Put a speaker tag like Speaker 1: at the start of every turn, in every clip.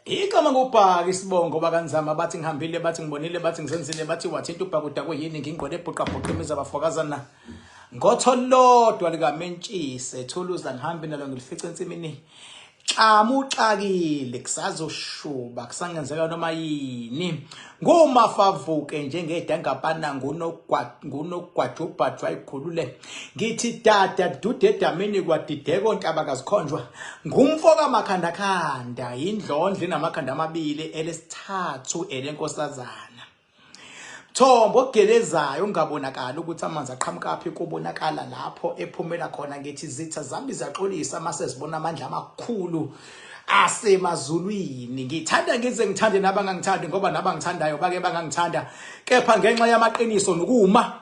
Speaker 1: Igama ngubhaka isibongo bakanzama bathi ngihambile bathi ngibonile bathi ngizenzile bathi wathinta ubhaka udakwe yini ngingqwele ebhuqa bhuqa imizi abafokazana ngotho lodwa likamentshise thuluza ngihambe nalo ngilifice ensimini xamuxakile kusazoshuba kusangenzeka noma yini ngumafavuke njengedangapana ngunogwajubhajwa ikhulule ngithi dada dude edamini kwadideko ntaba kazikhonjwa ngumfo kamakhandakhanda yindlondlo enamakhanda amabili elesithathu elenkosazana Thombo ogelezayo ungabonakali ukuthi amanzi aqhamukaphi kubonakala lapho ephumela khona ngithi zitha zami ziyaxolisa mase zibona amandla amakhulu asemazulwini ngithanda ngize ngithande nabangangithandi ngoba nabangithandayo bake bangangithanda kepha ngenxa yamaqiniso nokuma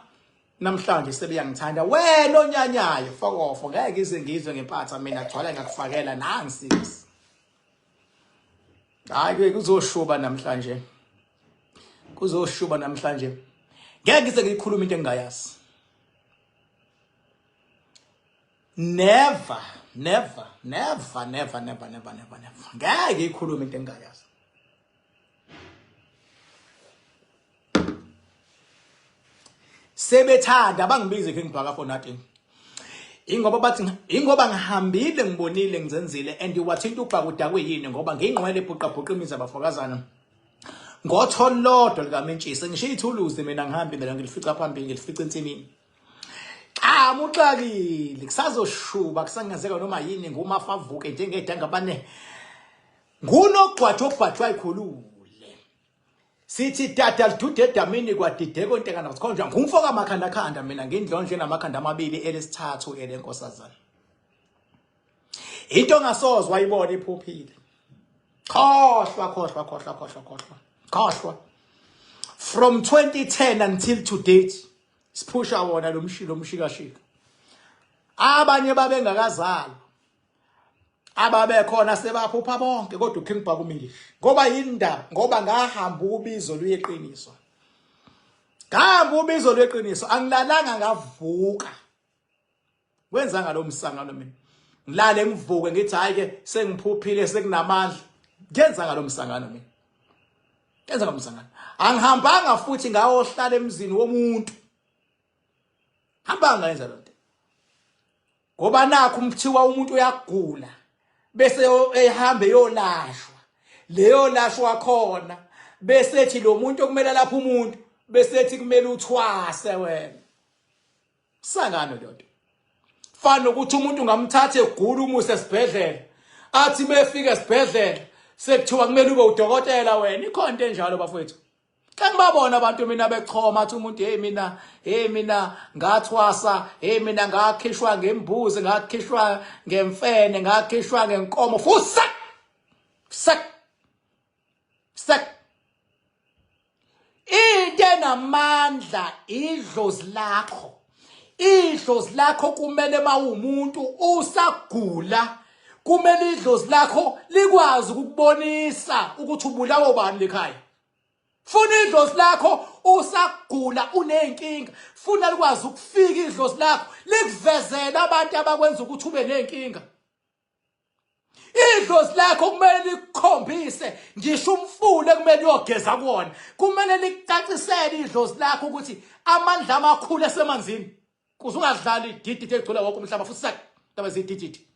Speaker 1: namhlanje sebeyangithanda wena onyanyayo fokofo ngeke ngize ngizwe ngempatha mina gcwala ngakufakela nansi hayi ke kuzoshuba namhlanje kuzoshuba namhlanje ngeke ngize ngiyikhuluma into engingayazi never never never never never never never never ngeke ngiyikhulume into engingayazi Sebethanda bangibize King Bhaka for nothing. Ingoba bathi ingoba ngihambile ngibonile ngizenzile and wathinta ubhaka udakwe yini ngoba ngingqwele ebhuqa bhuqa imizi abafokazana. Ngotho lodwa likamentshisi ngishiya ithuluzi mina ngihambe mina ngilifica phambili ngilifica ensimini. Cha muxakile kusazoshuba kusangenzeka noma yini ngumafavuke njengedanga bane ngunogqwatha obhajwa ikhulule. Sithi dada lidude edamini kwadideka ontekana kusikhonjwa ngumfo kamakhandakhanda mina ngindlondlo enamakhanda amabili elesithathu elenkosazana. Into ongasoze wayibona iphuphile. Khohlwa khohlwa khohlwa khohlwa khohlwa. Khohlwa. From 2010 until to date siphusha wona lo mshilo umshikashika. Abanye babengakazalwa. Ababekhona sebaphupha bonke kodwa uKing Bhaka umile. Ngoba yindaba ngoba ngahamba ubizo luyeqiniso. Ngahamba ubizo lweqiniso angilalanga ngavuka. Wenza ngalo msangano mina. Ngilale ngivuke ngithi hayi ke sengiphuphile sekunamandla. Ngenza ngalo msangano mina. Ngenza ngalo msangano. Angihambanga futhi ngawohlala emzini womuntu. Hamba ngayenza lonto. Ngoba nakho umthiwa umuntu uyagula bese ehambe yolashwa. Leyo lashwa khona bese ethi lo muntu okumele lapha umuntu bese ethi kumele uthwase wena. Sangano lonto. Fana nokuthi umuntu ungamthatha egula umuse esibhedlela. Athi mefika esibhedlela sekuthiwa kumele ube udokotela wena. Ikhona into enjalo bafowethu. Xa ngibabona abantu mina bechoma athi umuntu hey mina hey mina ngathwasa hey mina ngakhishwa ngembuzi ngakhishwa ngemfene ngakhishwa ngenkomo fusak sak sak into enamandla idlozi lakho idlozi lakho kumele mawumuntu usagula kumele idlozi lakho likwazi ukukubonisa ukuthi ubulawa ubani lekhaya Funa idlozi lakho usagula uney'nkinga funa likwazi ukufika idlozi lakho likuvezele abantu abakwenza ukuthi ube ney'nkinga idlozi lakho kumele likukhombise ngisho umfula kumele uyogeza kuwona kumele likucacisele idlozi lakho ukuthi amandla amakhulu esemanzini kuze ungadlali idididi egcwele wonke umhlaba futhi sak ndaba zidididi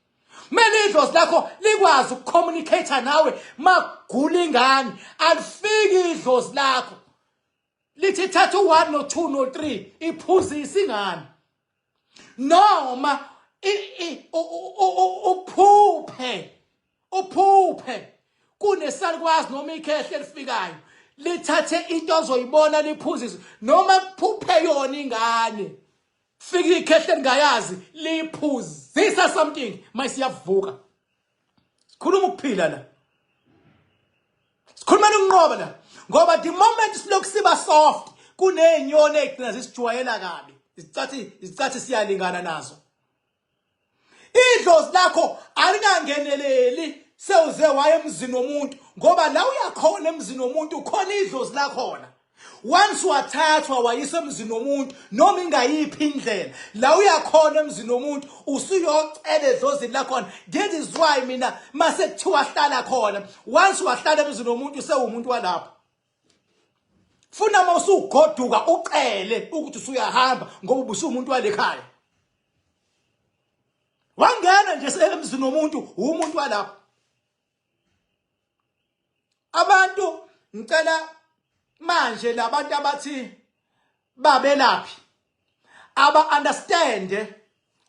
Speaker 1: kumele idlozi lakho likwazi ukucommunicate nawe magula ingane alifiki idlozi lakho lithi thatha u-1 no-2 no-3 iphuzise ingane noma uphuphe uphuphe kunesalukwazi noma ikhehle elifikayo lithathe into ozoyibona liphuzise noma kuphuphe yona ingane fika ikhehle elingayazi liphuzisa something mayisiyavuka sikhuluma ukuphila la sikhulumela ukunqoba la ngoba the moment silokhu siba soft kuney'nyoni ey'gcina zisijwayela kabi izicathi izicathi siyalingana nazo Idlozi lakho alingangeneleli sewuze waya emzini womuntu ngoba la uyakhona emzini womuntu khona idlozi lakhona. Once wathathwa wayiswa emzini womuntu noma ingayiphi indlela la uyakhona emzini womuntu usuyocela edlozini lakhona. That is why mina mase kuthiwa hlala khona, once wahlala emzini womuntu usewumuntu walapho. Funa uma usugoduka ucele ukuthi usuyahamba ngoba ubusumuntu walekhaya. Wangena nje emzini womuntu umuntu walapho. Abantu ngicela manje labantu abathi babelaphi aba understand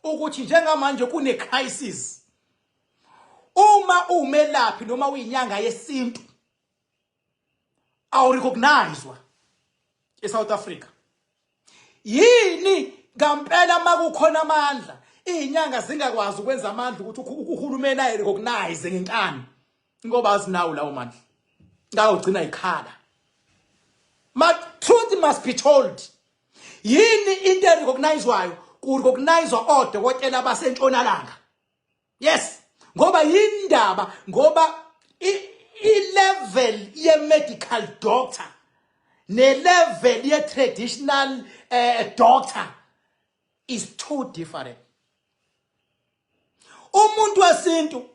Speaker 1: ukuthi njengamanje kune crisis. Uma umelaphi noma uyinyanga yesintu awurecognizwa eSouth Africa. Yini ngampela makukhona amandla izinyanga zingakwazi ukwenza amandla ukuthi uhulumeni ayirecognize ngenkani ngoba azinawo lawo mandla, ngawo ugcina ikhala. But truth must be told. Yini into erecognizwayo? Kurecognizwa odokotela basentshonalanga. Yes, ngoba yindaba, ngoba i-level ye-medical doctor ne-level ye-traditional doctor is too different. Umuntu wesintu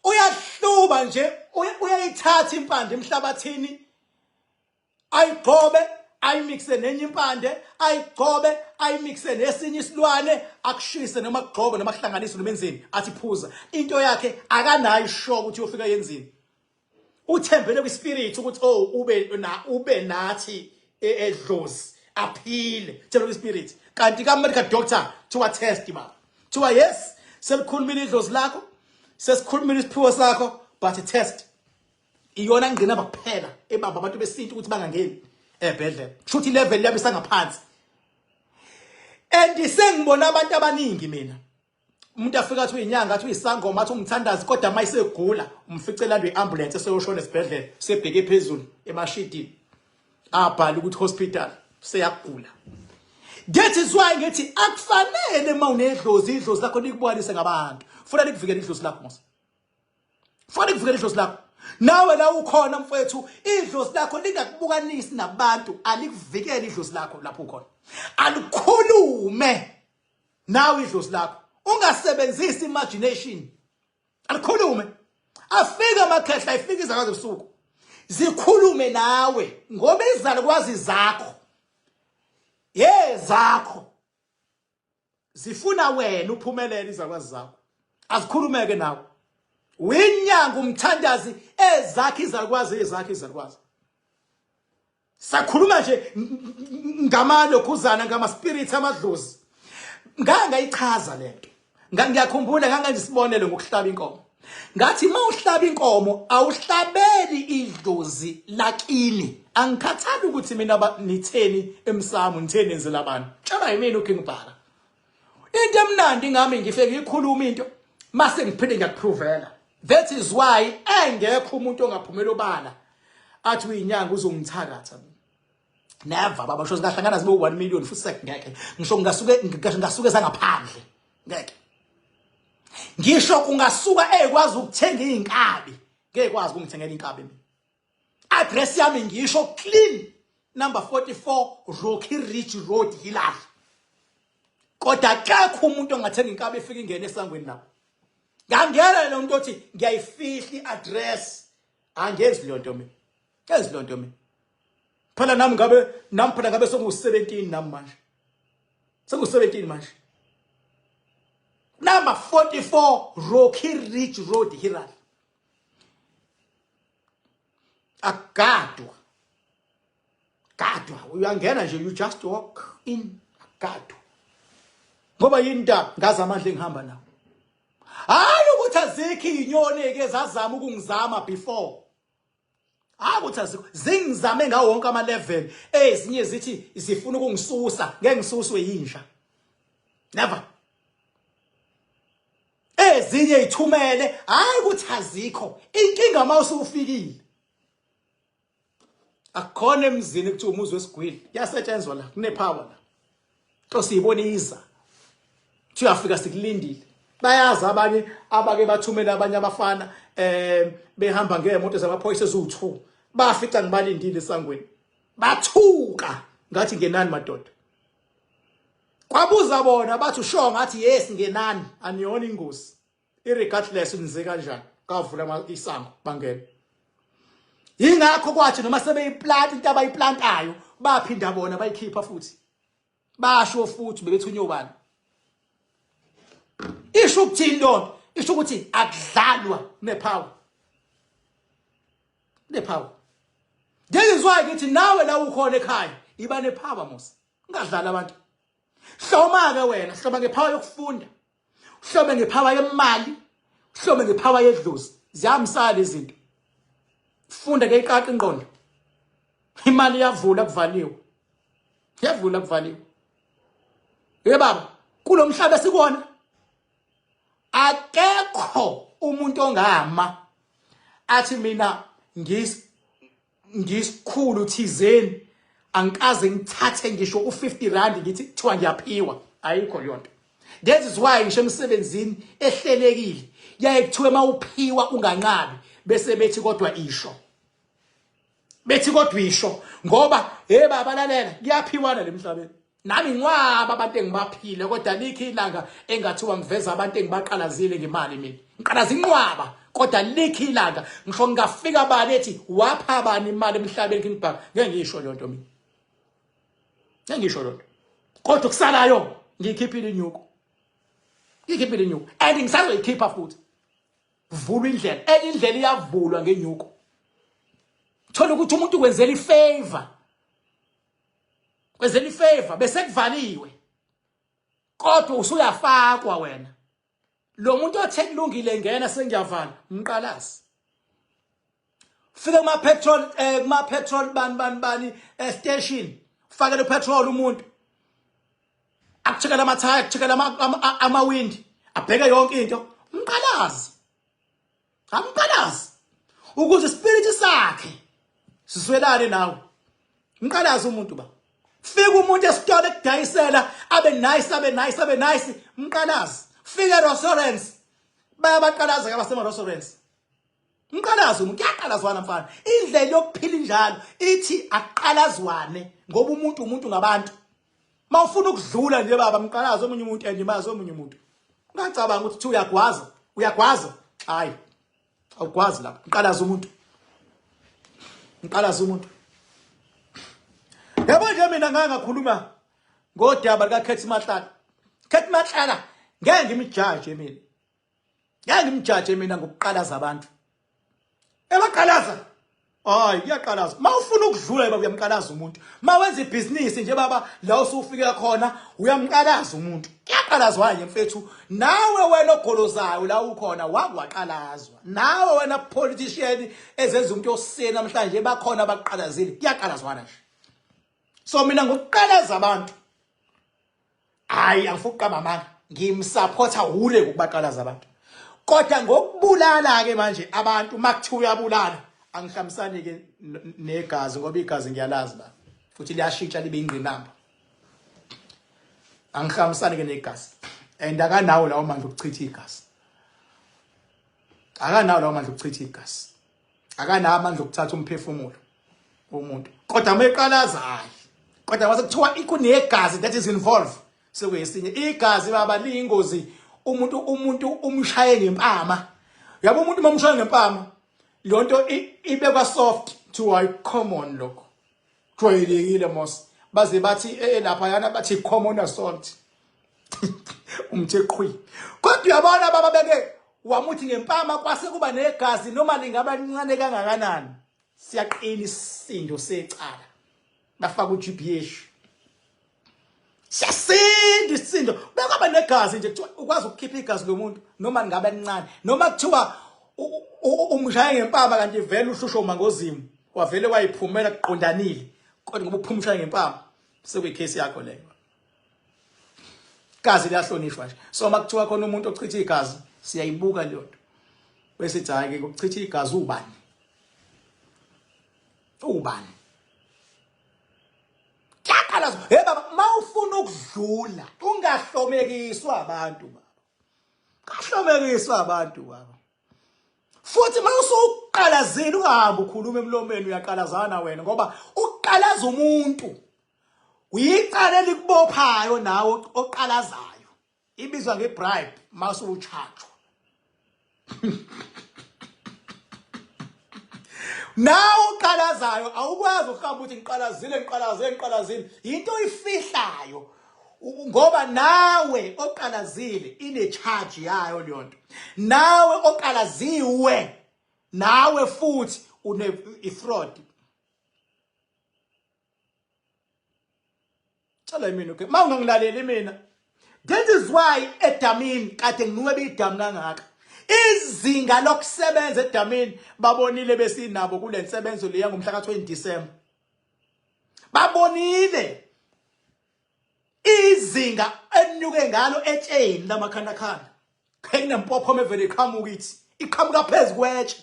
Speaker 1: uyahluba nje, uyayithatha impande emhlabathini ayigcobe ayimixe nenye impande, ayigcobe ayimixe nesinye isilwane, akushise noma kugcobe noma kuhlanganise noma enzeni, athi phuza. Into yakhe akanayo isho ukuthi uyofika yenzini. Uthembele kwispirit ukuthi oh ube na ube nathi edlozi aphile, thembele kwispirit. Kanti ka medical doctor thiwa test baba, thiwa yes selikhulumile idlozi lakho, sesikhulumile isiphiwo sakho, but test. Iyona ngqinamba kuphela ebamba abantu besintu ukuthi bangangeni ebhedlela, kusho level yabo isangaphansi. And sengibona abantu abaningi mina, umuntu afika athi uyinyanga, athi uyisangoma, athi umthandazi, kodwa mayisegula umfice elandwe iambulance eseyoshona esibhedlela, sebheke phezulu emashidini abhala ukuthi hospital, seyagula. That is why ngithi akufanele uma unedlozi idlozi lakho likubukanise ngabantu, funa likuvikele idlozi lakho mos, funa likuvikele idlozi lakho. Nawe la ukhona mfowethu, idlozi lakho lingakubukanisi nabantu, alikuvikele idlozi lakho lapho ukhona, alikhulume nawe idlozi lakho, ungasebenzisi imagination, alikhulume. Afike amakhehla, ifike izakazi ebusuku zikhulume nawe ngoba izalukwazi zakho yezakho zifuna wena uphumelele. Izalukwazi zakho azikhulumeke nawe, uyinyanga umthandazi, ezakhe izalukwazi, ezakhe izalukwazi. Sakhuluma nje ngamalokhuzana, ngama spirits, amadlozi. Ngangayichaza lento, ngiyakhumbula ngangenza isibonelo ngokuhlaba inkomo. Ngathi uma uhlaba inkomo awuhlabeli idlozi lakini. Angikhathali ukuthi mina nitheni emsamo, nitheni enzela abantu, tshela yimina uKing Bhaka. Into emnandi ngami, ngifike ngiyikhuluma into mase ngiphinde ngiyakuprovela. That is why engekho umuntu ongaphumela obala athi uyinyanga uzongithakatha. Never baba, sho singahlangana zibe 1 million futhi sekungeke. Ngisho ngasuke ngasuke sangaphandle ngeke. Ngisho kungasuka ekwazi ukuthenga izinkabi, ngeke kwazi ukungithengela inkabi mina. Address yami ngisho clean, number 44 Rocky Ridge Road, Hillary. Kodwa akekho umuntu ongathenga inkabi efika ingene esangweni lapho. Ngangena lo muntu othi ngiyayifihla i-address, angenzi leyo nto mina, ngenzi leyo nto mina. Phela nami ngabe nami phela ngabe sengu-17 nami manje, sengu-17 manje. Number 44 Rocky Ridge Road, Hillary. Akugadwa, gadwa, uyangena nje, you just walk in, akugadwa. Ngoba yini nta ngazi amandla engihamba nawo. Hayi ukuthi azikho izinyoni eke zazama ukungizama before, hayi ukuthi azikho, zingizame ngawo wonke ama level. Ezinye zithi zifuna ukungisusa, ngeke ngisuswe yinja, never. Ezinye ithumele, hayi ukuthi azikho. Inkinga uma usufikile akukhona emzini kuthiwa umuzi wesigwili, kuyasetshenzwa la, kunepower la, to siyibona iza, uyafika sikulindile. Bayazi abanye abake bathumela abanye abafana behamba ngemoto zamaphoyisa eziwu2, bafica ngibalindile esangweni. Bathuka ngathi ngenani madoda. Kwabuza bona bathi usho ngathi yes ngenani aniyona ingozi. Irregardless nize kanjani kavula isango bangena. Yingakho kwathi noma sebeyiplant into abayiplantayo baphinda bona bayikhipha futhi. Basho futhi bebethunywe ubani. Isho ukuthini lonto? Isho ukuthi akudlalwa nepower. Nepower. Ngizwa ngithi nawe la ukhona ekhaya iba nepower mos. Ungadlali abantu. Hloma ke wena, hloma ngepower yokufunda. Uhlome ngepower yemali, uhlome ngepower yedlozi. Ziyamsala izinto. Funda ke iqaqa ingqondo. Imali iyavula kuvaliwe. Iyavula kuvaliwe. Ye baba, kulomhlaba esikuwona akekho umuntu ongama athi mina ngis ngisikhulu thizeni angikaze ngithathe ngisho u50 rand ngithi kuthiwa ngiyaphiwa ayikho leyo nto. That is why ngisho emsebenzini ehlelekile yaye kuthiwe mawuphiwa unganqabi bese bethi kodwa isho bethi kodwa isho ngoba hey baba lalela kuyaphiwana lemhlabeni. Nami ngiwaba abantu engibaphile kodwa likho ilanga engathiwa ngiveza abantu engibaqalazile ngemali mina. Ngiqalaza inqwaba kodwa likho ilanga ngisho ngingafika bani ethi wapha bani imali emhlabeni ngibhaka ngeke ngisho leyo nto mina. Ngeke ngisho leyo nto. Kodwa kusalayo ngiyikhiphile inyuku. Ngiyikhiphile inyuku and ngisazoyikhipha futhi. Vula indlela. Enye indlela iyavulwa ngenyuku. Thola ukuthi umuntu kwenzela ifavor. Kwenzela ifavor bese kuvaliwe. Kodwa usuyafakwa wena. Lo muntu othe kulungile ngena sengiyavala, mqalazi. Fike kuma petrol kuma petrol bani bani bani station, ufakele petrol umuntu. Akuchekela amathaya, akuchekela amawindi, abheke yonke into. Mqalazi. Amqalazi. Ukuze spirit sakhe sizwelane nawe. Mqalazi umuntu ba. Fika umuntu esitolo ekudayisela abe nice abe nice abe nice mqalazi. Fika restaurants bayabaqalaza ke abasema restaurants. Mqalazi umuntu kuyaqalazwana mfana. Indlela yokuphila injalo ithi aqalazwane ngoba umuntu umuntu ngabantu. Mawufuna ukudlula nje baba mqalazi omunye umuntu and mazi omunye umuntu. Ungacabanga ukuthi uyagwaza, uyagwaza. Hayi. Awugwazi lapha. Mqalazi umuntu. Mqalazi umuntu. Yabo nje mina ngake ngakhuluma ngodaba lika Khethi Matlala. Khethi Matlala ngeke ngimjaje mina. Ngeke ngimjaje mina ngokuqalaza abantu. Ebaqalaza. Hayi kuyaqalaza. Mawufuna ukudlula baba uyamqalaza umuntu. Mawenza ibhizinisi nje baba la usufike khona uyamqalaza umuntu. Kuyaqalazwa nje mfethu. Nawe wena ogolozayo la ukhona wakwaqalazwa. Nawe wena politician ezenza umuntu oseni namhlanje bakhona abaqalazile. Kuyaqalazwana nje. So mina ngokuqalaza abantu hayi angifuni ukuqamba amanga ngimsupporta wule ngokubaqalaza abantu kodwa ngokubulala ke manje abantu makuthiwa uyabulala angihlambisani ke negazi ngoba igazi ngiyalazi ba futhi liyashintsha libe ingqinamba angihlambisani ke negazi and akanawo lawo mandla okuchitha igazi akanawo lawo mandla okuchitha igazi akanawo amandla okuthatha umphefumulo womuntu kodwa uma eqalaza hayi kodwa mase kuthiwa kunegazi that is involved sekuyesinye igazi baba liyingozi umuntu umshaye ngempama yabo umuntu uma umshaye ngempama lonto ibekwa soft to hayi common lokho jwayelekile mos baze bathi lapha yana bathi common assault umthe qhwi kodwa uyabona baba beke wamuthi ngempama kwase kuba negazi noma lingaba lincane kangakanani siyaqina isisindo secala bafaka uGBH siyasinda isisindo bekwaba negazi nje kuthiwa ukwazi ukukhipha igazi lomuntu noma lingabe lincane noma kuthiwa umshaye ngempama kanti vele uhlushwa umangozimu wavele wayiphumela kuqondanile kodwa ngoba uphuma ushaye ngempama sekuyikhesi yakho leyo igazi liyahlonishwa nje so uma kuthiwa khona umuntu ochitha igazi siyayibuka leyo nto bese ithi hayi ke ngokuchitha igazi ubani ubani kuyaqala hey baba mawufuna ukudlula ungahlomekiswa abantu baba kahlomekiswa abantu baba futhi mawusuqalazile ungahambi ukhuluma emlomeni uyaqalazana wena ngoba ukuqala Ukuqalaza umuntu uyicala elikubophayo nawe oqalazayo. Ibizwa ngebribe mase uchargewa. Nawe uqalazayo awukwazi ukuhamba uthi ngiqalazile ngiqalaze ngiqalazile. Into oyifihlayo ngoba nawe oqalazile ine charge yayo leyo nto. Nawe oqalaziwe nawe futhi une ifraud. Cela mina okay. Mawungangilaleli mina. That is why edamini kade nginwebe idamu kangaka. Izinga lokusebenza edamini babonile besinabo kule nsebenzo leya ngomhla ka-20 December. Babonile izinga elinyuke ngalo etsheni lamakhandakhanda. Kunempophoma evele iqhamuka ithi iqhamuka phezu kwetshe.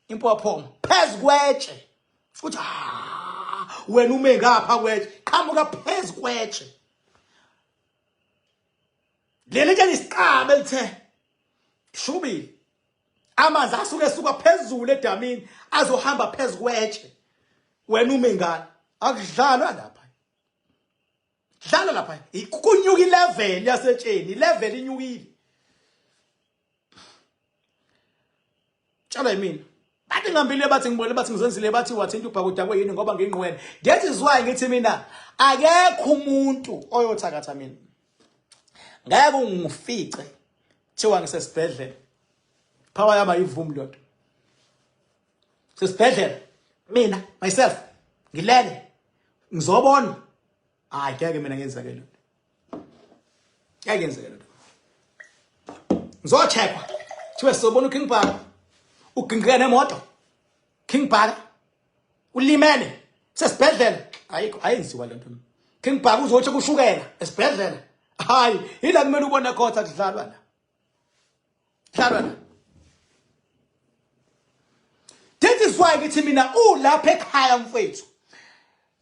Speaker 1: Impophoma phezu kwetshe. Futhi ah, wena ume ngapha kwetshe, qhamuka phezu kwetshe. Leli tshe lisiqabe lithe shubile. Amanzi asuke esuka phezulu edamini azohamba phezu kwetshe. Wena ume ngani? Akudlalwa lapha. Dlala lapha. Kunyuka ilevel yasetsheni, ilevel inyukile. Tshala yimina. Bathi ngihambile bathi ngibone bathi ngizenzile bathi wathinta ubhakudakwe yini ngoba ngingqwele. That is why ngithi mina akekho umuntu oyothakatha mina. Ngeke ungifice kuthiwa ngisesibhedlela. Power yami ayivumi lento. Sesibhedlela mina myself ngilele ngizobona. Hayi ngeke mina ngenzeke lento. Ngeke yenzeke lento. Ngizocheckwa. Kuthiwe sizobona uKing Bhaka. Ugingqike nemoto. King Bhaka ulimele sesibhedlela. Ayikho ayenziwa lento. King Bhaka uzothi kushukela esibhedlela. Hayi, ila kumele ubone khona kudlalwa la. Dlalwa la. That is why ngithi mina ulapha ekhaya mfethu.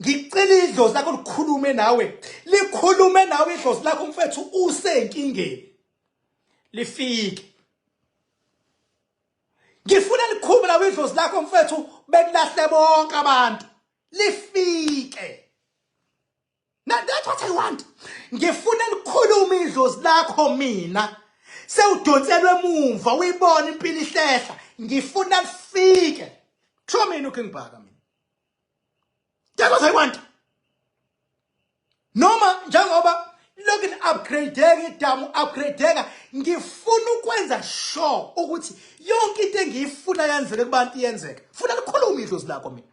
Speaker 1: Ngicela idlozi lakho likhulume nawe. Likhulume nawe idlozi lakho mfethu usenkingeni. Lifike. Ngifuna likhulume nawe idlozi lakho mfethu bekulahle bonke abantu. Lifike. Now that's what I want. Ngifuna likhulume idlozi lakho mina. Sewudonselwe emuva uyibona impilo ihlehla. Ngifuna lifike. Kusho mina uKing Bhaka mina. That's what I want. Noma njengoba lokhu ni-upgradeka idamu upgradeka ngifuna ukwenza sure ukuthi yonke into engiyifuna yenzeke kubantu iyenzeka. Funa likhulume idlozi lakho mina.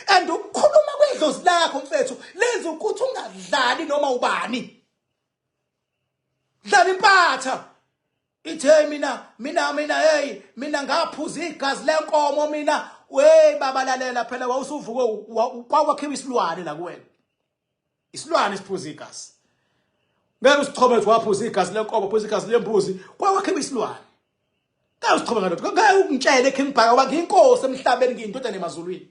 Speaker 1: And ukukhuluma kwedlozi lakho mfethu lenza ukuthi ungadlali noma ubani. Dlala impatha. Ithe mina mina mina hey mina ngaphuza igazi lenkomo mina wey baba lalela phela wawusuvuke kwakwakhiwa isilwane la kuwena. Isilwane siphuza igazi. Ngeke usichome ukuthi waphuza igazi lenkomo, phuza igazi lembuzi, kwakwakhiwa isilwane. Ngeke usichome ngalokho. Ngeke ungitshele King Bhaka ngoba ngiyinkosi emhlabeni ngiyindodana emazulwini.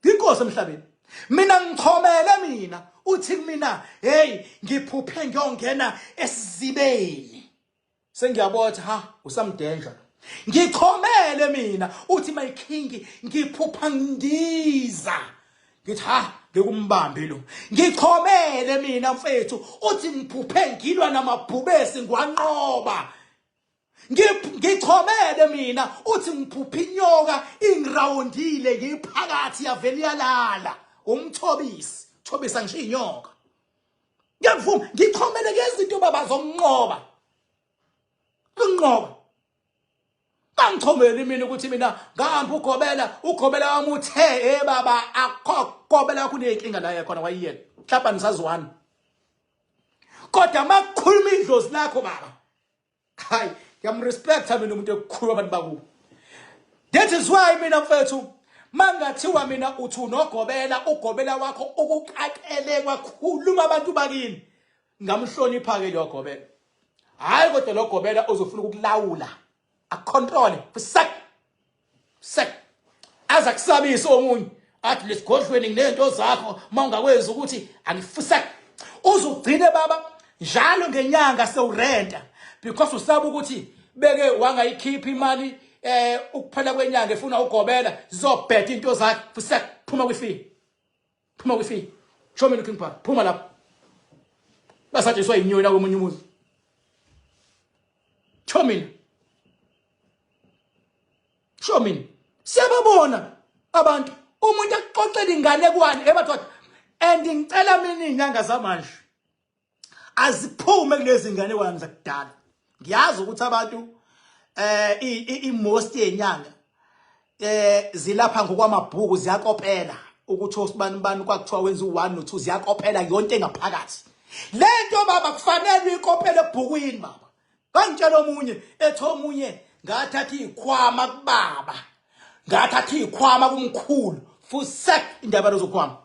Speaker 1: Ngiyinkosi emhlabeni. Mina ngichomele mina uthi kumina hey ngiphuphe ngiyongena esizibeni. Sengiyabona ha usamdanger. Ngichomele mina uthi my king ngiphupha ngidiza. Ngithi ha ngikumbambe lo. Ngichomele mina mfethu uthi ngiphuphe ngilwa namabhubesi ngiwanqoba. Ngichomele mina uthi ngiphupha inyoka ingirawundile ngiphakathi yavele yalala. Umthobisi, thobisa ngisho inyoka. Ngiyavuma ngichomele ngezinto baba zokunqoba. Kunqoba. Kangichomeli mina ukuthi mina ngihamba ugobela, ugobela wami uthe hey baba akho gobela kuneyinkinga la yakhona wayiyena. Mhlawumbe nisazwana. Kodwa makukhuluma idlozi lakho baba. Hayi, ngiyamrespecta mina umuntu ekukhuluma abantu bakubo. That is why mina mfethu mangathiwa mina uthi unogobela ugobela wakho ukuqaqele kwakhuluma abantu bakini ngamhlonipha ke lo gobela. Hayi kodwa lo gobela uzofuna ukukulawula akucontrole sak sak aza kusabisa omunye athi lesigodlweni nginento zakho uma ungakwenzi ukuthi angifisa uzugcine baba njalo ngenyanga sewurenta because usaba ukuthi beke wangayikhipha imali ukuphela kwenyanga efuna ugobela zizobheda into zakhe futhi phuma kwifini. Phuma kwifi. Show mina uKing Bhaka. Phuma lapho. Basatshiswa inyoni la komunye umuzi. Show mina. Show mina. Siyababona abantu umuntu akuxoxela ingane kwani ebathwa and ngicela mina izinyanga zamanje aziphume kulezi ngane kwami zakudala. Ngiyazi ukuthi abantu eh i most yenyanga zilapha ngokwamabhuku ziyakopela ukuthi osibani bani kwakuthiwa wenza u1 no2 ziyakopela yonke engaphakathi lento baba kufanele uyikopele ebhukwini baba. Ngangitshela omunye ethi omunye ngathatha izikhwama kubaba, ngathatha izikhwama kumkhulu, fusek indaba lezokhwama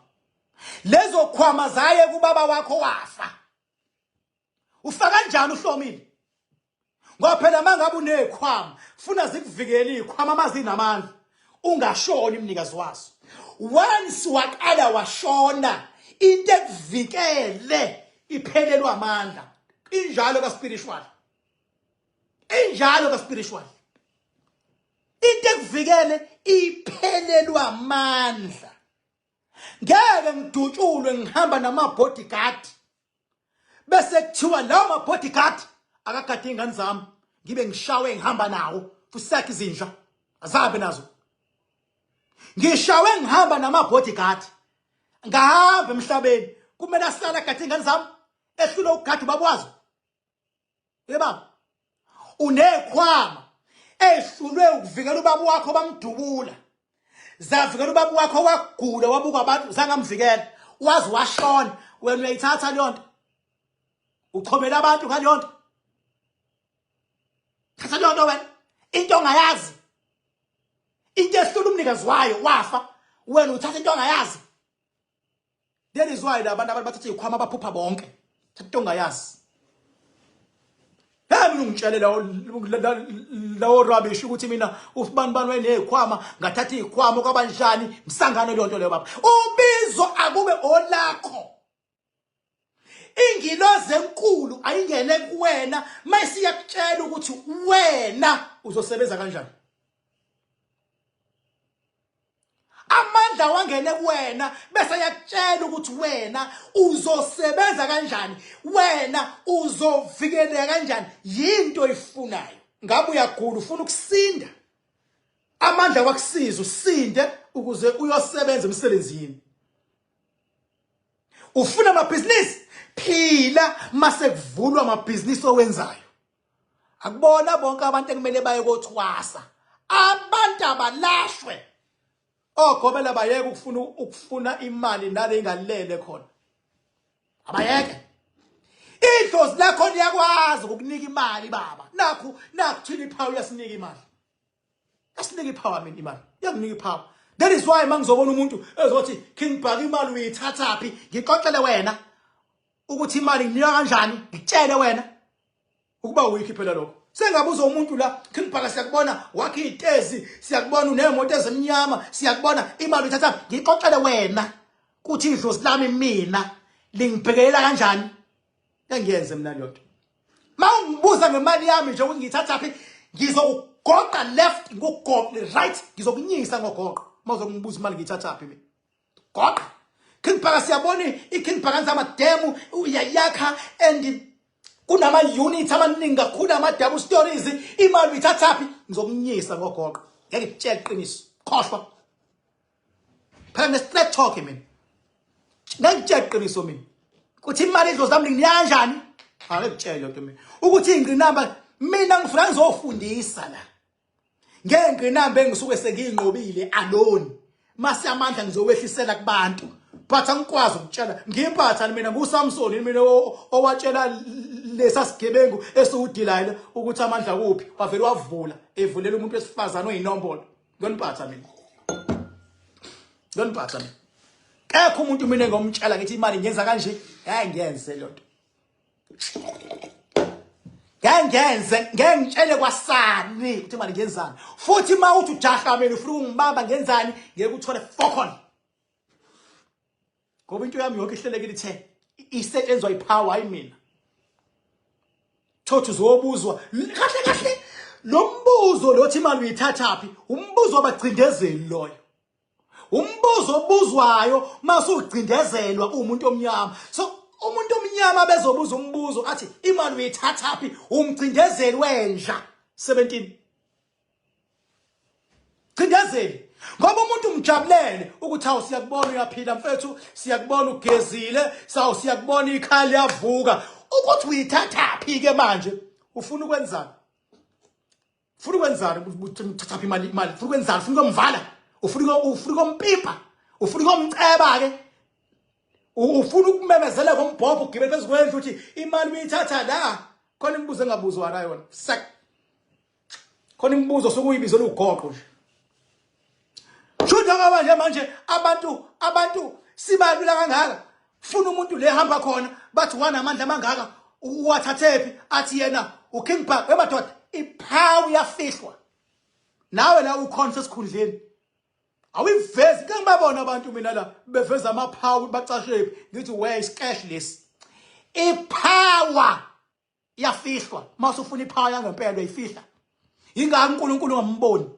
Speaker 1: lezo khwama zaye kubaba wakho wafa. Ufa kanjani uhlomile? Ngoba phela mangabe unezikhwama funa zikuvikele izikhwama mazinamandla ungashoni umnikazi wazo. Once waqala washona into ekuvikele iphelelwa amandla. Injalo ka spiritual, injalo ka spiritual, into ekuvikele iphelelwa amandla. Ngeke ngidutshulwe ngihamba nama bodyguard bese kuthiwa lawo ma bodyguard akagade ingane zami ngibe ngishawe ngihamba nawo fusakhe izinja azabe nazo. Ngishawe ngihamba nama bodyguard ngahamba emhlabeni kumele asala agade ingane zami ehlule ukugada ubaba wazo. Yebaba unekhwama ehlulwe ukuvikela ubaba wakho bamdubula, zavikela ubaba wakho wagula wabuka abantu zangamvikela wazi washona, wena uyayithatha leyo nto uchomela abantu ngaleyo nto. Thatha leyo nto wena, into ongayazi, into ehlula umnikazi wayo wafa, wena uthatha into ongayazi. That is why labantu abantu bathatha izikhwama baphupha bonke. Thatha into ongayazi. Hey mina ungitshele lawo rubbish ukuthi mina usibani bani wayenezikhwama ngathatha izikhwama kwabanjani msangano leyo nto leyo baba. Ubizo akube olakho. Ingilozi enkulu ayingene kuwena mayisiyakutshela ukuthi wena uzosebenza kanjani. Amandla wangene kuwena bese yakutshela ukuthi wena uzosebenza kanjani, wena uzovikeleka kanjani, yinto oyifunayo. Ngabe uyagula ufuna ukusinda, amandla wakusiza usinde ukuze uyosebenza emsebenzini. Ufuna amabhizinisi, phila mase kuvulwa amabhizinisi owenzayo. Akubona bonke abantu ekumele baye kothwasa, abantu abalashwe ogobela bayeke ukufuna imali nale ingalele khona, abayeke. Idlozi lakho liyakwazi ukukunika imali baba. Nakhu thina ipower uyasinika imali, asinika ipower mina imali iyakunika ipower. That is why mangizobona umuntu ezothi King Bhaka imali uyithathaphi, ngixoxele wena ukuthi imali nginika kanjani, ngitshele wena ukuba uyikhiphela lokho. Sengabuza umuntu la, King Bhaka siyakubona wakhe itezi, siyakubona unemoto ezimnyama, siyakubona imali uyithatha, ngixoxele wena kuthi idlozi lami mina lingibhekelela kanjani. Engiyenze mina leyo nto. Mawungibuza ngemali yami nje ukuthi ngiyithathaphi, ngizokugoqa left ngikugoqe right, ngizokunyisa ngogoqo mawuzokungibuza imali ngiyithathaphi mina. Goqa King Bhaka siyabona iKing Bhaka nzamademu uyayakha and kunama units amaningi kakhulu ama double stories, imali uyithathaphi, ngizokunyisa ngogoqo. Ngeke ngikutshele iqiniso, khohlwa phela ne straight talk mina. Ngeke ngikutshele iqiniso mina ukuthi imali idlozi lami linginika kanjani, angeke ngikutshele lento mina ukuthi ingqinamba mina ngifuna ngizofundisa la ngengqinamba engisuke sengiyinqobile alone, mase amandla ngizowehlisela kubantu, but angikwazi ukutshela ngimpatha mina nguSamson mina owatshela lesa sigebengu esiwuDelilah ukuthi amandla kuphi, wavele wavula evulela umuntu wesifazane oyinombolo. Ngiyoniphatha mina, ngiyoniphatha mina. Kekho umuntu mina engomtshela ngithi imali ngenza kanje, ngeke ngiyenze lento, ngeke ngenze, ngeke ngitshele kwasani ukuthi imali ngenzani. Futhi uma uthi ujaha mina ufuna ukungibamba ngenzani, ngeke uthole fokon, ngoba into yami yonke ihlelekile ithe isetshenzwa ipower hayi mina. Thothi uzobuzwa kahle kahle lo mbuzo lothi imali uyithathaphi, umbuzo wabagcindezeli loyo, umbuzo Umbuzo obuzwayo masugcindezelwa umuntu omnyama. So umuntu omnyama bezobuza umbuzo athi imali uyithathaphi umgcindezeli wenja 17. Cindezeli ngoba umuntu umjabulele ukuthi awu siyakubona uyaphila mfethu siyakubona ugezile sawu siyakubona ikhaya liyavuka ukuthi uyithathaphi ke manje ufuna ukwenzani ufuna ukwenzani uthathaphi imali imali ufuna ukwenzani ufuna ukumvala ufuna ufuna ukumpipa ufuna ukumceba ke ufuna ukumemezela ngombhobho ugibele phezu kwendlu uthi imali uyithatha la khona imibuzo engabuzwa la yona sak khona imibuzo sokuyibizela ugoqo nje Shutha ngoba nje manje abantu abantu sibalula kangaka funa umuntu le hamba khona bathi wanamandla amangaka uwathathephi athi yena uKing Park wemadoda iphawu yafihlwa nawe la ukhona sesikhundleni awuyivezi ke ngibabona abantu mina la beveza amaphawu bacashephi ngithi we iscash lesi ipower iyafihlwa uma usufuna ipower yangempela uyifihla yingakho uNkulunkulu ungamboni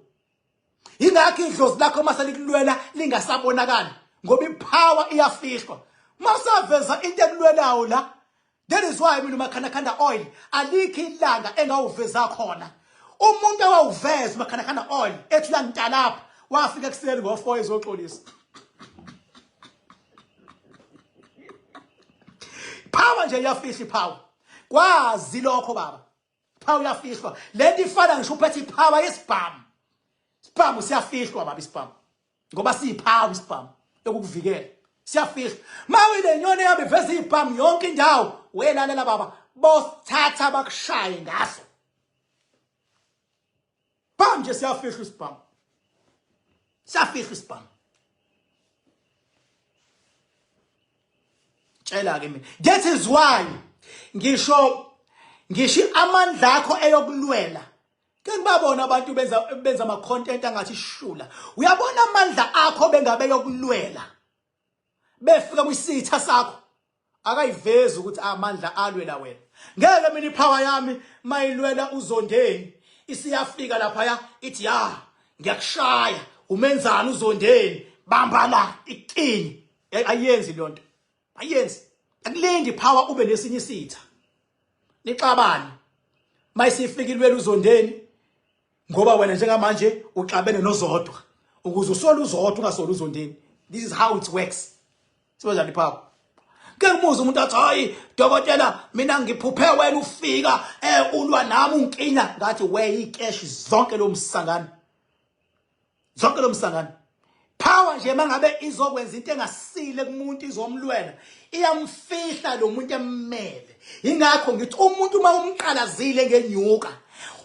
Speaker 1: yingakho idlozi lakho uma selikulwela lingasabonakali ngoba ipower iyafihlwa uma usaveza into ekulwelayo la that is why mina umakhanakhanda oil alikho ilanga engawuveza khona umuntu awawuveza umakhanakhanda oil ethi uyangitalapha wafika ekuseni ngo-4 ezoxolisa power nje iyafihla ipower kwazi lokho baba power iyafihlwa lento ifana ngisho uphethe ipower yesibhamu isibhamu siyafihlwa baba isibhamu ngoba siyipower isibhamu yokukuvikela siyafihlwa mawile nyoni yami iveza ibhamu yonke indawo welalela baba bosithatha bakushaye ngaso Bam nje siyafihlwa isibhamu. Siyafihlwa isibhamu. Tshela ke mina. That is why ngisho ngisho amandla akho eyokulwela ke ngibabona abantu benza benza ama content angathi shula uyabona amandla akho bengabe yokulwela befika kwisitha sakho akayivezi ukuthi amandla alwela wena ngeke mina ipower yami mayilwela uzondeni isiyafika lapha ya ithi ya ngiyakushaya umenzani uzondeni bamba la ikini ayenzi lonto ayenzi akulindi power ube nesinye isitha nixabane mayisifika ilwela uzondeni ngoba wena njengamanje uxabene nozodwa ukuze usole uzodwa ungasoli uzondeni this is how it works sibanjani power ke ngibuza umuntu athi hayi dokotela mina ngiphuphe wena ufika eh ulwa nami unkinya ngathi we icash zonke lo msangano zonke lo msangano power nje mangabe izokwenza into engasile kumuntu izomlwela iyamfihla lo muntu emmele ingakho ngithi umuntu uma umqalazile ngenyuka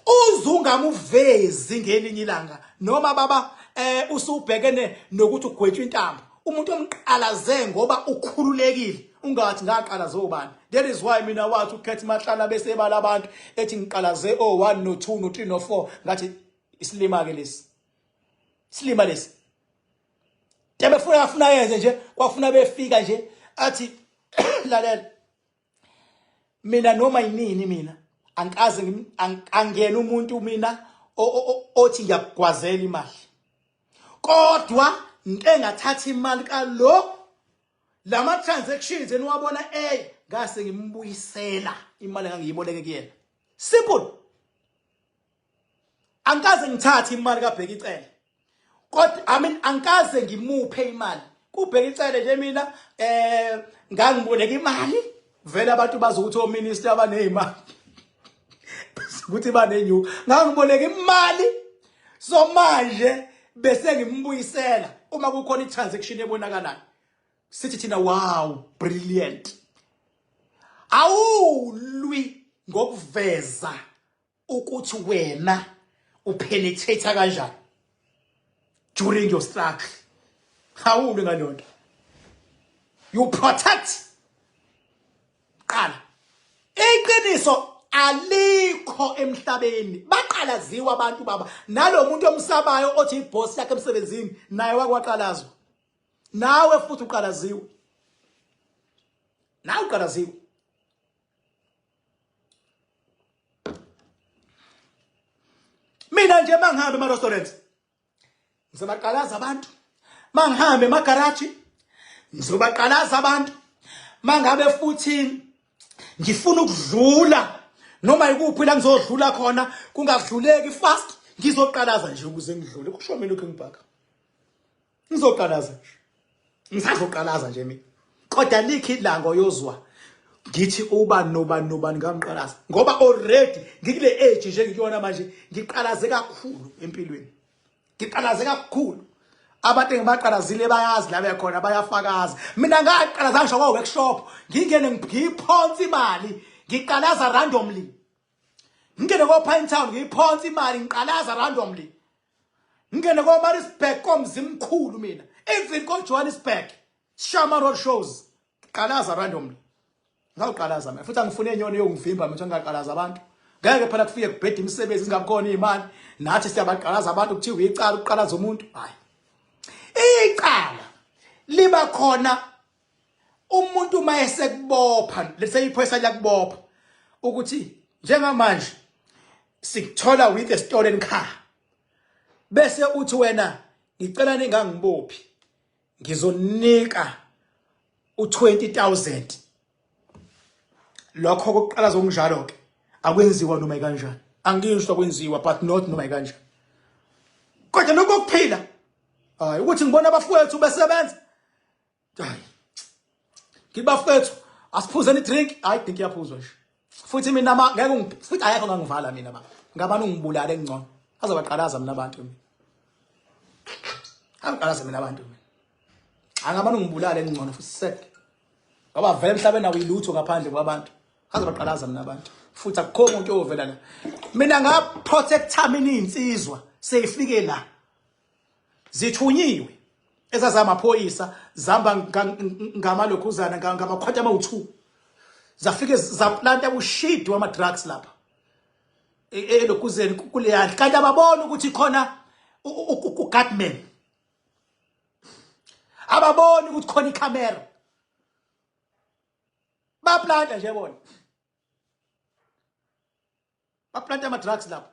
Speaker 1: uzungamuvezi ngelinye ilanga noma baba eh usubhekene nokuthi ugwetshwa intambo umuntu omqalaze ngoba ukhululekile ungathi ngaqalaze obani that is why mina wathi ukhetha mahlala bese ebala abantu ethi ngiqalaze o1 no 2 no 3 no 4 ngathi isilima ke lesi silima lesi tebefuna afuna yenze nje kwafuna befika nje athi lalela mina noma yinini mina angikaze angena umuntu mina othi ngiyakugwazela imali kodwa ngike ngathatha imali kalo lama transactions eniwabona eh ngase ngimbuyisela imali engangiyiboleke kuyena simple angikaze ngithathe imali kaBheki Cele kodwa i mean angikaze ngimuphe imali kuBheki Cele nje mina eh ngangiboleka imali vele abantu bazi ukuthi ominister abanezimali ukuthi banenyuka ngangiboleka imali so manje bese ngimbuyisela uma kukhona i-transaction ebonakalayo sithi thina wow brilliant awulwi ngokuveza ukuthi wena upenetrate kanjani during your struggle awulwi ngalonto you protect qala iqiniso alikho emhlabeni baqalaziwa abantu baba nalomuntu omsabayo othi iboss yakhe emsebenzini naye wakwaqalazwa nawe futhi uqalaziwe nawe uqalaziwe mina nje mangihambe ema restaurants ngisabaqalaza abantu Mangihambe emagaraji ngizobaqalaza abantu. Mangabe futhi ngifuna ukudlula noma ikuphi la ngizodlula khona kungadluleki fast, ngizoqalaza nje ukuze ngidlule, kusho mina uKing Bhaka. Ngizoqalaza nje, ngisazoqalaza nje mina, kodwa likhi ilanga oyozwa ngithi uba noba nobani ngamqalaza, ngoba already ngikule age nje ngikuyona manje, ngiqalaze kakhulu empilweni, ngiqalaze kakhulu. Abantu engibaqalazile bayazi la bekhona, bayafakaza. Mina ngaqalaza ngisho kwa-workshop, ngingene ngiphonse imali, ngiqalaza randomly. Ngingene ko-Pine Town, ngiyiphonse imali, ngiqalaza randomly. Ngingene ko-Maritzburg, komzimkhulu mina, even ko-Johannesburg, Shama Road shows, qalaza randomly. Ngawuqalaza mina futhi angifuni enyoni yongivimba mina ngingaqalaza abantu. Ngeke phela kufike kubheda imisebenzi singabukhona imali, nathi siyabaqalaza abantu, kuthiwa icala ukuqalaza umuntu. Hayi, icala liba khona umuntu uma esekubopha, leseyiphoyisa liyakubopha ukuthi njengamanje sikuthola with a stolen car, bese uthi wena ngicela ningangibophi, ngizonika u20000. Lokho kokuqala zokunjalo ke akwenziwa noma kanjani. Angisho kwenziwa, but not noma kanjani. Kodwa lokho kuphila, hayi ukuthi ngibona abafowethu besebenza, hayi ngibafethu asiphuzeni idrink, hayi drink iyaphuzwa nje futhi. Mina ma ngeke futhi ayekho ngangivala mina baba, ngabani ungibulale ngcono, azobaqalaza mina abantu, mina angiqalaza mina abantu, mina angabani ungibulale ngcono futhi sek, ngoba vele emhlabeni awuyilutho ngaphandle kwabantu. Azobaqalaza mina abantu futhi akukho umuntu oyovela la. Mina ngaprotecta mina iy'nsizwa seyifike la, zithunyiwe ezazamaphoyisa, zamba ngamalokhuzana ngamakhwata amawu-2, zafike zaplanta ushidi wama-drugs lapha elokhuzeni kuleyandlu, kanti ababona ukuthi khona uguardman, ababoni ukuthi khona ikhamera, baplanta nje bona, baplanta ama-drugs lapho.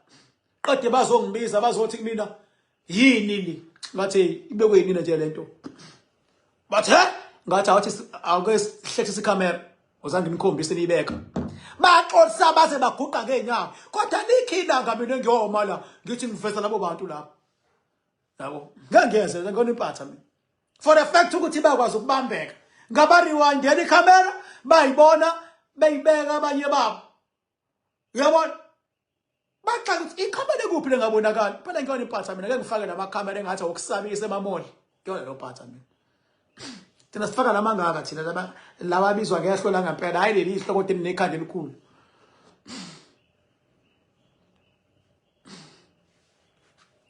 Speaker 1: Qede bazongibiza, bazothi kumina yini li, ngathi ibekwe yini nje lento, bathi he, ngathi awuthi awuke sihlethise ikhamera, uzange nikhombise niyibeka. Baxolisa baze baguqa ngeenyawo, kodwa likhi ilanga mina ngiyoma la ngithi ngiveza labo bantu lapho, yabo. Ngeke ngiyenze ngona impatha mina, for a fact ukuthi bakwazi ukubambeka, ngabariwindela ikhamera, bayibona beyibeka abanye babo, uyabona, baxaka ukuthi ikhamera ekuphi lengabonakali. Phela ngiyona impatha mina, ngeke ngifake namakhamera engathi awokusabisa emamoli, ngiyona lo phatha mina. Thina sifaka lamangaka thina, laba laba abizwa ngehlo la ngempela, hayi leli ihlo kodwa linekhanda elikhulu.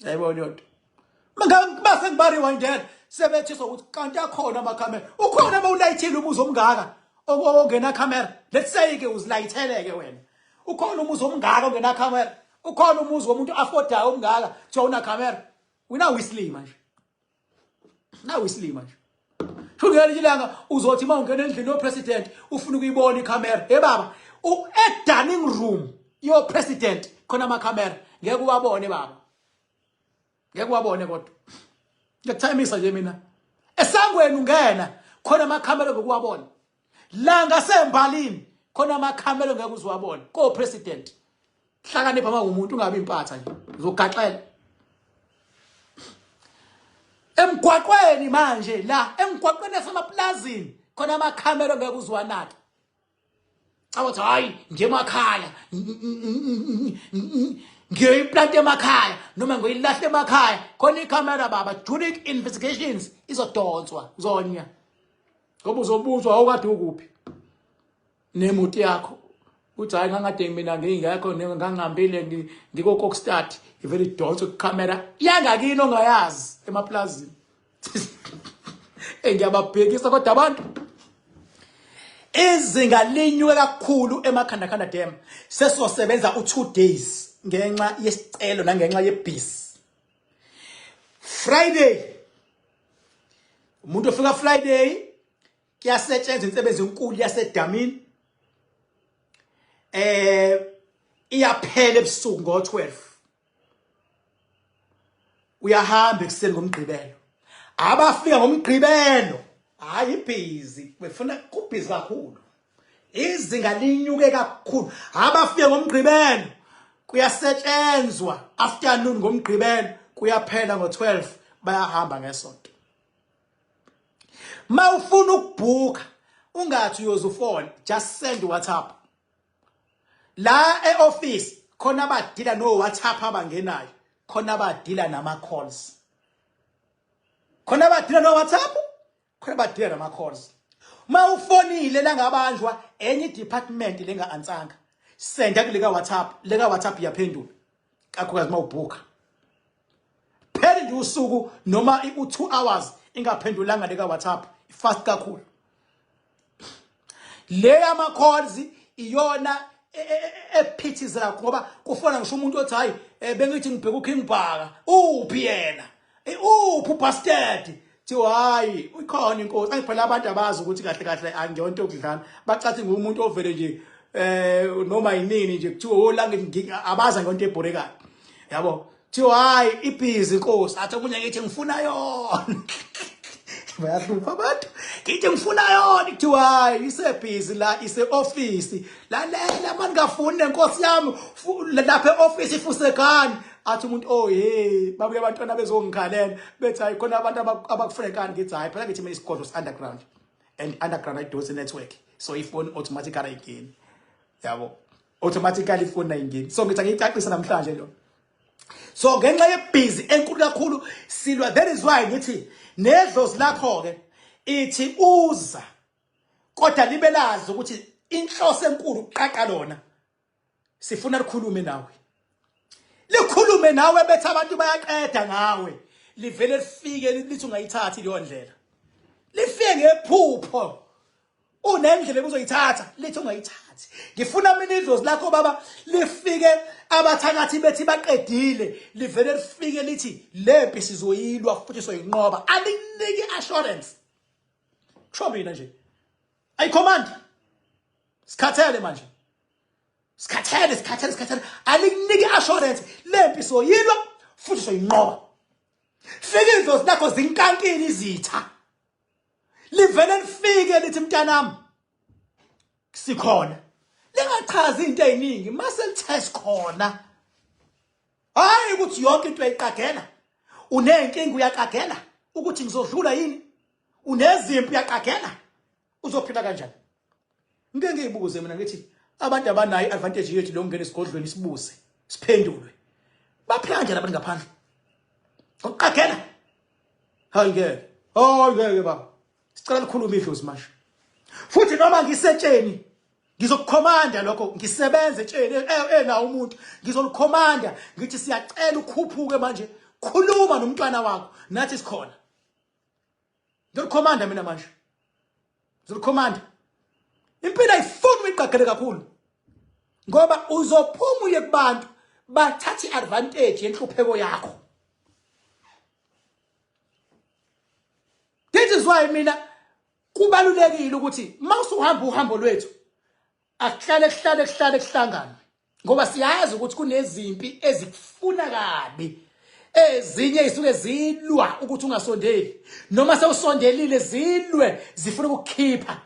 Speaker 1: Yayibona yonto base ngibariwindela, sebethiswa ukuthi kanti akhona amakhamera, ukhona uma ulayithile umuzi omngaka ongena camera. Let's say ke uzilayitheleke wena, ukhona umuzi omngaka ongena camera? Ukhona umuzi womuntu affordayo omngaka kuthiwa una camera? Wena uyisilima nje, nawe isilima nje. Sho ngelinye ilanga uzothi uma ungena endlini yo-president ufuna ukuyibona ikhamera, hey baba, e-dining room yo-president khona amakhamera, ngeke uwabone baba, ngeke uwabone. Kodwa ngiyakuthayimisa nje mina, esangweni ungena khona amakhamera, ngeke uwabone. La ngasembalini khona amakhamera, ngeke uziwabone ko-president. Hlakanipha uma umuntu, ungabi impatha nje, uzogaxela emgwaqweni. Manje la emgwaqweni yasemaplazini khona amakhamera, ngeke uziwanake. Cabathi hayi ngemakhaya ngiyoyiplanta emakhaya noma ngiyoyilahla emakhaya khona ikhamera baba, during investigations izodonswa, uzonya ngoba uzobuzwa awukade ukuphi nemoto yakho, uthi hayi ngangade mina ngingekho, ngangihambile ngiko-Kokstad, ivele idonse kukhamera yangakini ongayazi emaplazini. Engiyababhekisa kodwa abantu, izinga linyuke kakhulu eMakhandakhanda Dam, sesizosebenza u-2 days ngenxa yesicelo nangenxa yebhisi. Friday, umuntu ofika Friday kuyasetshenzwa insebenzi enkulu yasedamini, iyaphela ebusuku ngo-12, uyahamba ekuseni ngomgqibelo. Abafika ngomgqibelo hayi ibhizi befuna kubhizi kakhulu. Izinga linyuke kakhulu. Abafika ngomgqibelo kuyasetshenzwa afternoon ngomgqibelo kuyaphela ngo-12 bayahamba ngesonto. Mawufuna ukubhuka ungathi uyoze ufone just send WhatsApp. La e-office khona abadila no WhatsApp abangenayo, khona abadila nama calls. Khona abadila no WhatsApp, khona abadila nama calls. Mawufonile la ngabanjwa enye department lenga ansanga. Senda kuleka WhatsApp, leka WhatsApp iyaphendula. Kakhulukazi mawubhuka. Phela nje usuku noma u2 hours ingaphendulanga leka WhatsApp, fast kakhulu. Le yama calls iyona ephithizela ngoba kufona ngisho umuntu othi hayi bengithi ngibheka uKing Bhaka uphi yena uphi ubastard thiwa hayi ukhona inkosi ayiphela abantu abazi ukuthi kahle kahle angiyonto yokudlala bacathi ngumuntu ovele nje noma yinini nje kuthiwa oh la abaza ngento ebhorekayo yabo Thiwa hayi ibhizi inkosi athi omunye ngithi ngifuna yona. Bayahlupha abantu. Ngithi ngifuna yona kuthiwa hayi isebhizi la ise office. Lalela mani ngafuni nenkosi yami lapha e-office ifusekani. Athi umuntu oh hey babuye abantwana bezongikhalela bethi hayi khona abantu abakufrekani ngithi hayi phela ngithi mina isigodlo underground and underground ayidonsi network so ifoni automatically ayingeni yabo automatically ifoni ayingeni so ngithi angiyicacisa namhlanje lo. So ngenxa yebhizi enkulu kakhulu silwa, that is why ngithi nedlozi lakho ke ithi uza kodwa libe lazi ukuthi inhloso enkulu kuqaqa lona sifuna likhulume nawe, likhulume nawe bethi abantu bayaqeda ngawe, livele lifike lithi ungayithathi leyo ndlela, lifike ngephupho unendlela obuzoyithatha lithi ungayithathi. Ngifuna mina idlozi lakho baba lifike abathakathi bethi baqedile, livele lifike lithi lempi sizoyilwa futhi soyinqoba, aliniki assurance. Kusho mina nje ayicommand sikhathele manje, sikhathele sikhathele sikhathele, alikuniki assurance lempi soyilwa futhi soyinqoba. Fika idlozi lakho zinkankile izitha, livele lifike lithi mntanami sikhona, lingachazi into eziningi mase lithe sikhona. Hayi ukuthi yonke into uyayiqagela, unenkinga uyaqagela ukuthi ngizodlula yini, unezimpi uyaqagela uzophila kanjani. Ngike ngiyibuze mina ngithi abantu abanayo i-advantage yethu lokungena esigodlweni sibuze siphendulwe, baphila kanjani abantu ngaphandle ngokuqagela? Hayi ngeke, hayi ngeke baba, sicela likhulume idlozi manje. Futhi noma ngisetsheni ngizokukhomanda lokho, ngisebenze etsheni ena umuntu ngizolikhomanda ngithi siyacela ukhuphuke manje, khuluma nomntwana wakho nathi sikhona. Ngizolikhomanda mina manje, ngizolikhomanda. Impilo ayifuni uyiqagele kakhulu ngoba uzophuma uye kubantu bathathe i-advantage yenhlupheko yakho. This is why mina kubalulekile ukuthi mawusuhamba uhambo lwethu akuhlale kuhlale kuhlale kuhlanganwe, ngoba siyazi ukuthi kunezimpi ezikufuna kabi, ezinye isuke zilwa ukuthi ungasondeli, noma sewusondelile zilwe zifuna ukukhipha,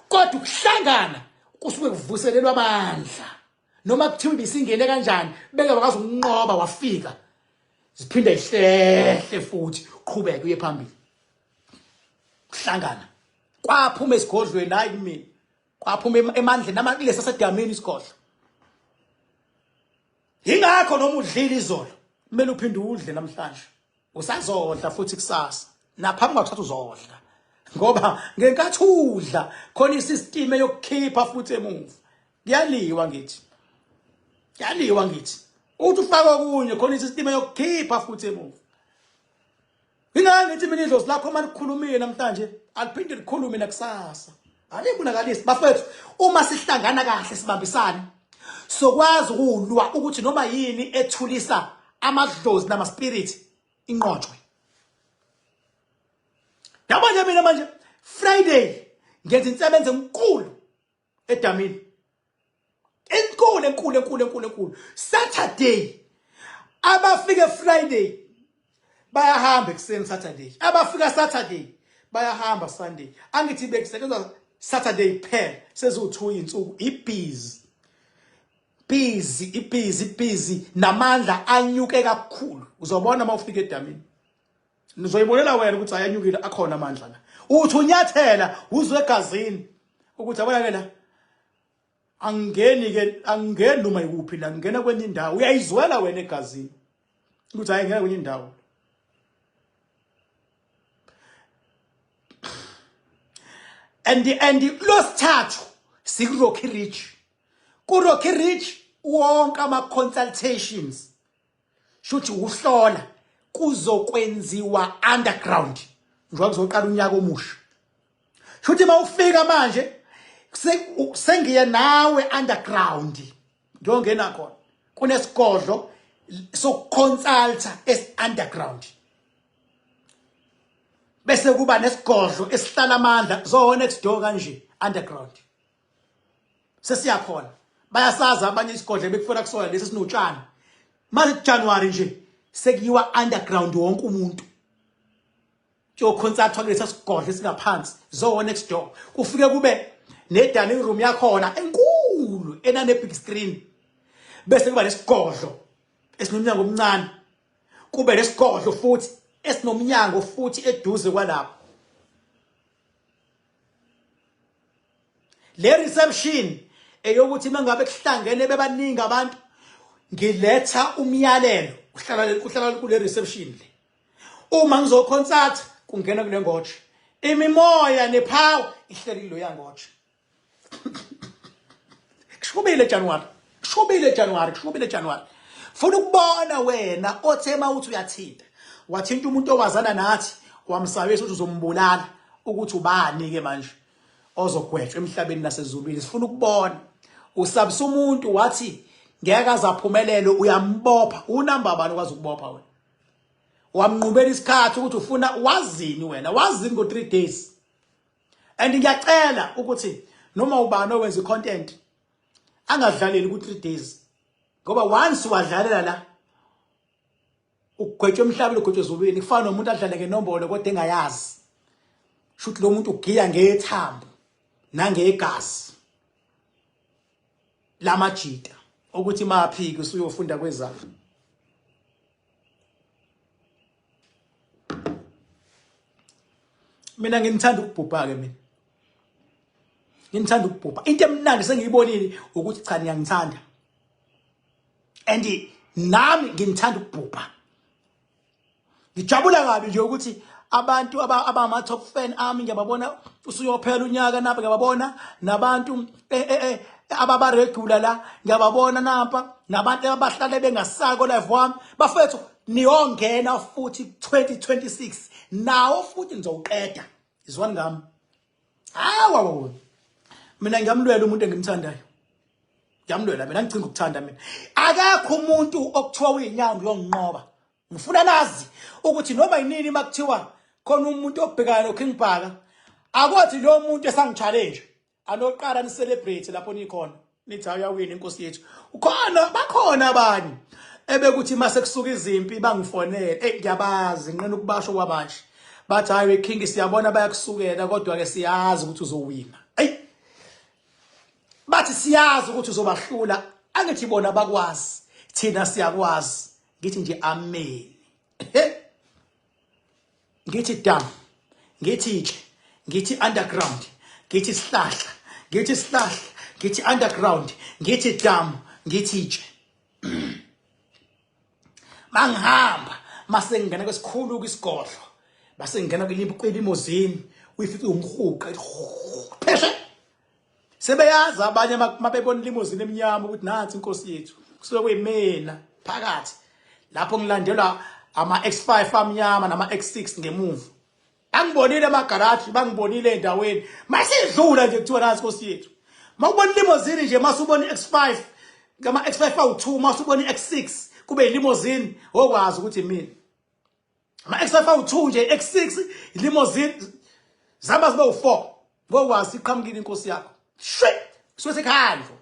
Speaker 1: kodwa ukuhlangana kusuke kuvuselelwa amandla. Noma kuthiwa ibisingene kanjani beke bakwazi ukunqoba wafika, ziphinde ihlehle futhi uqhubeke uye phambili. Kuhlangana kwaphuma esigodlweni, hayi kumina, kwaphuma emandleni nama kulesa sedamini isigodlo. Yingakho noma udlile izolo kumele uphinde udle namhlanje, usazodla futhi kusasa, naphambi kwakuthatha uzodla, ngoba ngenkathi udla khona isystem yokukhipha futhi emuva. Kuyaliwa ngithi, kuyaliwa ngithi uthi ufaka okunye khona isystem yokukhipha futhi emuva. Ingani ngithi mina idlozi lakho uma likhulumile namhlanje aliphinde likhulume nakusasa, alibonakalisi. Bafethu, uma sihlangana kahle sibambisane sokwazi ukulwa ukuthi noma yini ethulisa amadlozi nama-spirit inqotshwe. Yabo nje mina manje Friday ngenza insebenzo enkulu edamini, enkulu enkulu enkulu enkulu enkulu. Saturday abafike Friday Bayahamba ekuseni Saturday, abafika Saturday bayahamba Sunday. Angithi bekusetshenzwa Saturday kuphela, seziwu-2 iy'nsuku ibhizi busy ibhizi busy, namandla anyuke kakhulu. Uzobona uma ufika edamini, nizoyibonela wena ukuthi ayanyukile, akhona amandla la. Uthi unyathela uzwe egazini ukuthi yabona ke la angingeni ke, angingeni noma ikuphi la, ngingena kwenye indawo. Uyayizwela wena egazini ukuthi hayi, ngena kwenye indawo. And losithathu siku Rocky Ridge, ku Rocky Ridge wonke ama consultations, shuthi ukuhlola kuzokwenziwa underground njengoba kuzoqala unyaka omusha. Shuthi mawufika manje sengiye nawe underground, ngiyongena khona kunesigodlo sokuconsulta esi underground, bese kuba nesigodlo esihlala amandla zo next door kanje underground. Sesiyakhona, bayasaza abanye isigodlo bekufuna kusona lesi sinotshani. Manje January nje sekuyiwa underground, wonke umuntu kuyoconsultwa kulesa sigodlo esingaphansi zo next door. Kufike kube ne dining room yakhona enkulu enane big screen, bese kuba nesigodlo esinomnyango omncane, kube nesigodlo futhi esinomnyango futhi eduze kwalapho. Le reception eyokuthi mangabe kuhlangene bebaningi abantu, ngiletha umyalelo, uhlala kule reception le. Uma ngizoconsulta kungena kule ngotshe, imimoya nepower ihleli kuloya ngotshe. Kushubile January, kushubile January, kushubile January. Funa ukubona wena othe mawuthi uyathinta, wathinta umuntu owazana nathi, wamsabisa ukuthi uzombulala, ukuthi ubani ke manje ozogwetshwa emhlabeni nasezulwini. Sifuna ukubona usabisa umuntu wathi ngeke azaphumelele, uyambopha. Unamba bani okwazi ukubopha wena? Wamnqubela isikhathi ukuthi ufuna wazini wena, wazini ngo 3 days. And ngiyacela ukuthi noma ubani owenza icontent angadlaleli ku 3 days, ngoba once wadlalela la ukugwetshwa emhlabeni, ugwetshwa ezulwini. Kufana nomuntu adlale ngenombolo kodwa engayazi, shuthi lo muntu ugiya ngethambo nangegazi lamajita ukuthi maphiki usuyofunda kwezakho. Mina ngimthanda ukubhubha ke, mina ngimthanda ukubhubha. Into emnandi sengiyibonile ukuthi cha, niyangithanda and nami ngimthanda ukubhubha. Ngijabula kabi nje ukuthi abantu abama top fan ami ngiyababona, usuyophela unyaka napa ngiyababona, nabantu ababa regular la ngiyababona nampa, nabantu abahlale bengasako live wami. Bafethu, niyongena futhi 2026 nawo futhi ngizowuqeda. Izwani ngami, hawa, mina ngiyamlwela umuntu engimthandayo, ngiyamlwela mina, ngicinga ukuthanda mina. Akekho umuntu okuthiwa uyinyanga uyonginqoba. Ngifuna nazi ukuthi noma yinini makuthiwa khona umuntu obhekana noKing Bhaka, akothi lo muntu esangichallenge, anoqala ni celebrate lapho nikhona, nithi ayawina inkosi yethu. Ukhona, bakhona abanye ebekuthi mase kusuka izimpi bangifonele, hey, ngiyabazi, nqena ukubasho kwamanje, bathi hayi King, siyabona bayakusukela, kodwa ke siyazi ukuthi uzowina. Hey, bathi siyazi ukuthi uzobahlula. Angithi bona bakwazi, thina siyakwazi. Ngithi nje amen, ngithi dam, ngithi itshe, ngithi underground, ngithi sihlahla, ngithi sihlahla, ngithi underground, ngithi dam, ngithi itshe. Mangihamba mase ngingena kwesikhulu kwisigodlo, base ngingena kwilimozini, uyifice umhuqa pheshe. Sebeyazi abanye mabebona ilimozini emnyama ukuthi nansi inkosi yethu, kusuke kuyimina phakathi lapho, ngilandelwa ama X5 amnyama nama X6 ngemuva. Angibonile emagaraji, bangibonile endaweni masidlula nje, kuthiwa nansi inkosi yethu. Mawubona ilimozini nje, masubona iX5, ngama X5 awu2, masubona iX6 kube ilimozini, okwazi ukuthi imina. Ama X5 awu2 nje, X6, limousine zaba zibe u4, ngokwazi iqhamukile inkosi yakho. Shwe, suke sekhandlo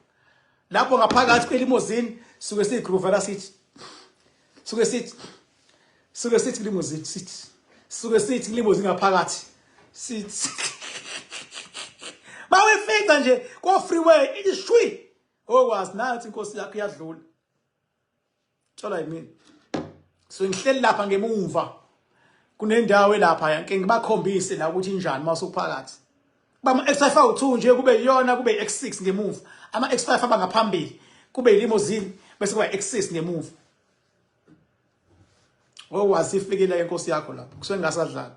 Speaker 1: lapho ngaphakathi kwelimousine, suke siyigroovela, sithi suke sithi Suke sithi limousine sithi. Suke sithi limousine ngaphakathi. Sithi. Bawifica nje ko freeway ithi shwi. Okwazi nathi inkosi yakho iyadlula. Tshola yimina. So ngihleli lapha ngemuva. Kunendawo elapha yanke ngibakhombise la ukuthi injani uma usuphakathi. Kuba ama-X5 awu-2 nje kube iyona kube i-X6 ngemuva. Ama-X5 aba ngaphambili kube i-limousine bese kuba i-X6 ngemuva. Okwazi ifikile inkosi yakho lapho kusuke ngingasadlali.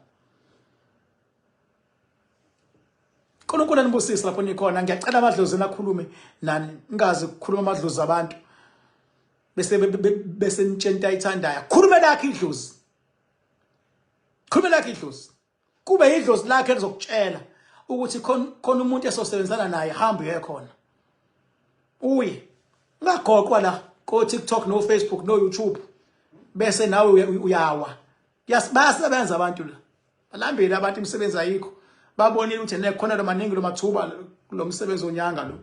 Speaker 1: uNkulunkulu anibusise lapho nikhona. Ngiyacela amadlozi nakhulume nani, ningazi ukukhuluma amadlozi abantu bese bese nitshela into ayithandayo. Khulume lakhe idlozi, khulume lakhe idlozi, kube idlozi lakhe elizokutshela ukuthi khona umuntu esosebenzisana naye, hamba uye khona uye ungagoqwa la ko TikTok no Facebook no YouTube bese nawe uyawa. Bayasebenza abantu la, balambile abantu, imisebenzi ayikho, babonile ukuthi nekhona lo maningi lo mathuba lo msebenzi onyanga lo.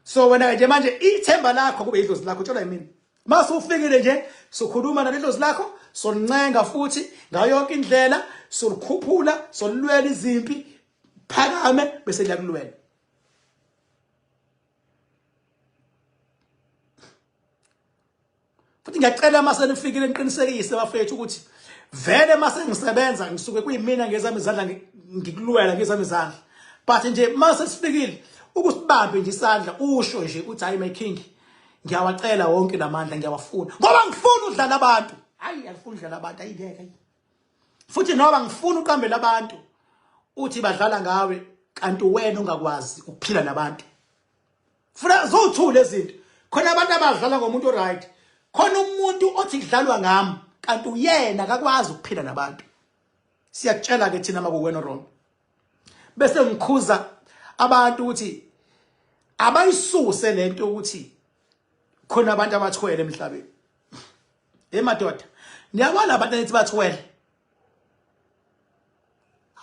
Speaker 1: So wena nje manje ithemba lakho kube idlozi lakho, tshelwa yimina. Mase ufikile nje sokhuluma naledlozi lakho, solincenga futhi ngayo yonke indlela, solikhuphula, solilwela izimpi, phakame bese liyakulwela. Futhi ngiyacela uma senifikile niqinisekise bafethu ukuthi vele uma sengisebenza ngisuke kuyimina ngezami izandla ngikulwela ngezami izandla, but nje uma sesifikile ukusibambe nje isandla usho nje uthi hayi my king, ngiyawacela wonke lamandla, ngiyawafuna ngoba ngifuna udlala abantu. Hayi, angifuni udlala abantu, ayingeke. Futhi noba ngifuna uqambela abantu uthi badlala ngawe kanti wena ungakwazi ukuphila nabantu. Funa zothule izinto. Khona abantu abadlala ngomuntu oright. Khona umuntu othi kudlalwa ngami kanti uyena akakwazi ukuphila nabantu. Siyakutshela ke thina makuwena wrong. Bese ngikhuza abantu ukuthi abayisuse lento ukuthi khona abantu abathwele emhlabeni. Hey madoda, niyabona abantu enithi bathwele.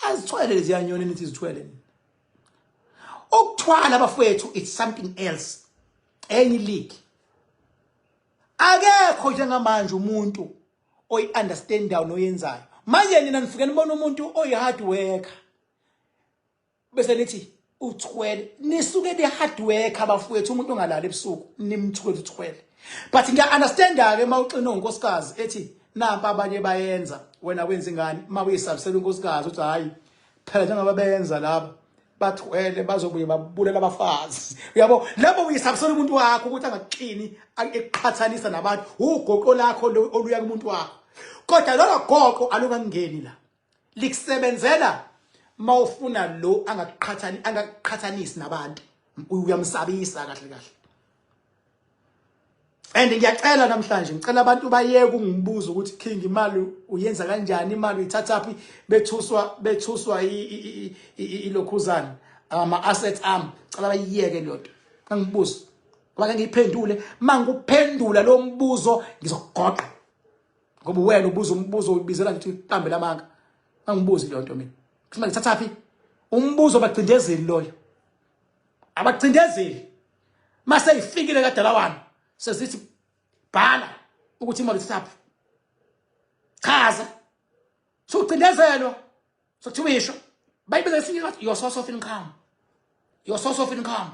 Speaker 1: Azithwele lezi yanyoni nithi zithwele. Ukuthwala bafowethu it's something else. Enye league. Akekho njengamanje umuntu oyi-understandayo noyenzayo. Manje nina nifike nibona umuntu oyi-hard worker bese nithi uthwele. Nisuke ni-hard worker bafowethu, umuntu ongalali ebusuku nimthwele uthwele. But ngiya-understanda-ke uma uxinwe unkosikazi ethi nampa abanye bayenza wena wenza ingane, uma uyisabisela unkosikazi uthi hhayi phela njengoba benza laba bathwele bazobuye babulela abafazi. Uyabo lapho uyisabisela umuntu wakho ukuthi angakuxini ekuqhathanisa nabantu, ugoqo lakho oluya kumuntu wakho, kodwa lolo goqo alukangeni la, likusebenzela mawufuna lo angakuqhathani angakuqhathanisi nabantu, uyamsabisa kahle kahle. And ngiyacela namhlanje, ngicela abantu bayeke ukungibuza ukuthi King imali uyenza kanjani, imali uyithathaphi, bethuswa bethuswa ilokhuzana ama assets ami. Cela bayiyeke leyo nto, angibuze ngoba ke ngiyiphendule. Mangikuphendula lo mbuzo ngizokugoqa ngoba wena ubuza umbuzo ubizela nje ukuthi uqambe lamanga. Angibuzi leyo nto mina, kuthi ngithathaphi umbuzo abacindezeli loyo, abacindezeli mase ifikile kadalawana sesithi bhala ukuthi imali ithathaphi, chaza, sucindezelwa sokuthiwa isho bayibiza esinye ngathi your source of income, your source of income,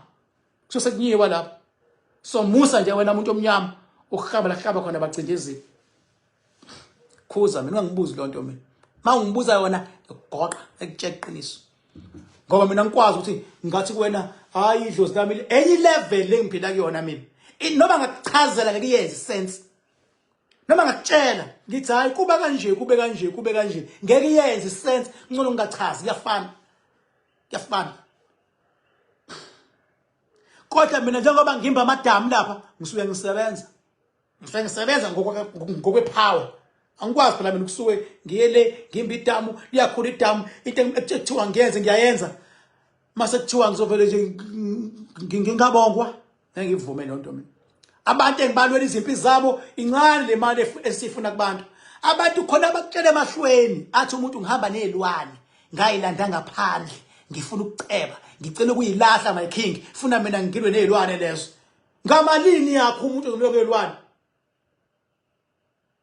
Speaker 1: kusose kunyiwa lapho. So musa nje wena umuntu omnyama ukuhlaba lahlaba khona bacindezeli. Khuza mina, ungangibuzi lonto mina. Ma ungibuza yona goqa ekutshela iqiniso, ngoba mina ngikwazi ukuthi ngathi kuwena hayi idlozi lami enye level lengiphila kuyona mina, noma ngakuchazela ngeke iyenze sense, noma ngakutshela ngithi hayi kuba kanje kube kanje kube kanje ngeke iyenze sense, ngcono ngingachazi. Kuyafana, kuyafana. Kodwa mina njengoba ngimba amadamu lapha ngisuke ngisebenza, ngisuke ngisebenza ngokwepower. Angikwazi phela mina ukusuke ngiye le ngimba idamu, liyakhula idamu, into ekuthiwa ngiyenze ngiyayenza, mase kuthiwa ngizovele nje ngingabongwa, ngeke ngivume leyo nto mina. Abantu engibalwela izimpi zabo, incane le mali esifuna kubantu. Abantu khona abakutshela emahlweni athi umuntu ngihamba nezilwane ngayilanda ngaphandle, ngifuna ukuceba, ngicela ukuyilahla my king, funa mina ngilwe nezilwane lezo. Ngamalini yakho umuntu ozolwa ngezilwane?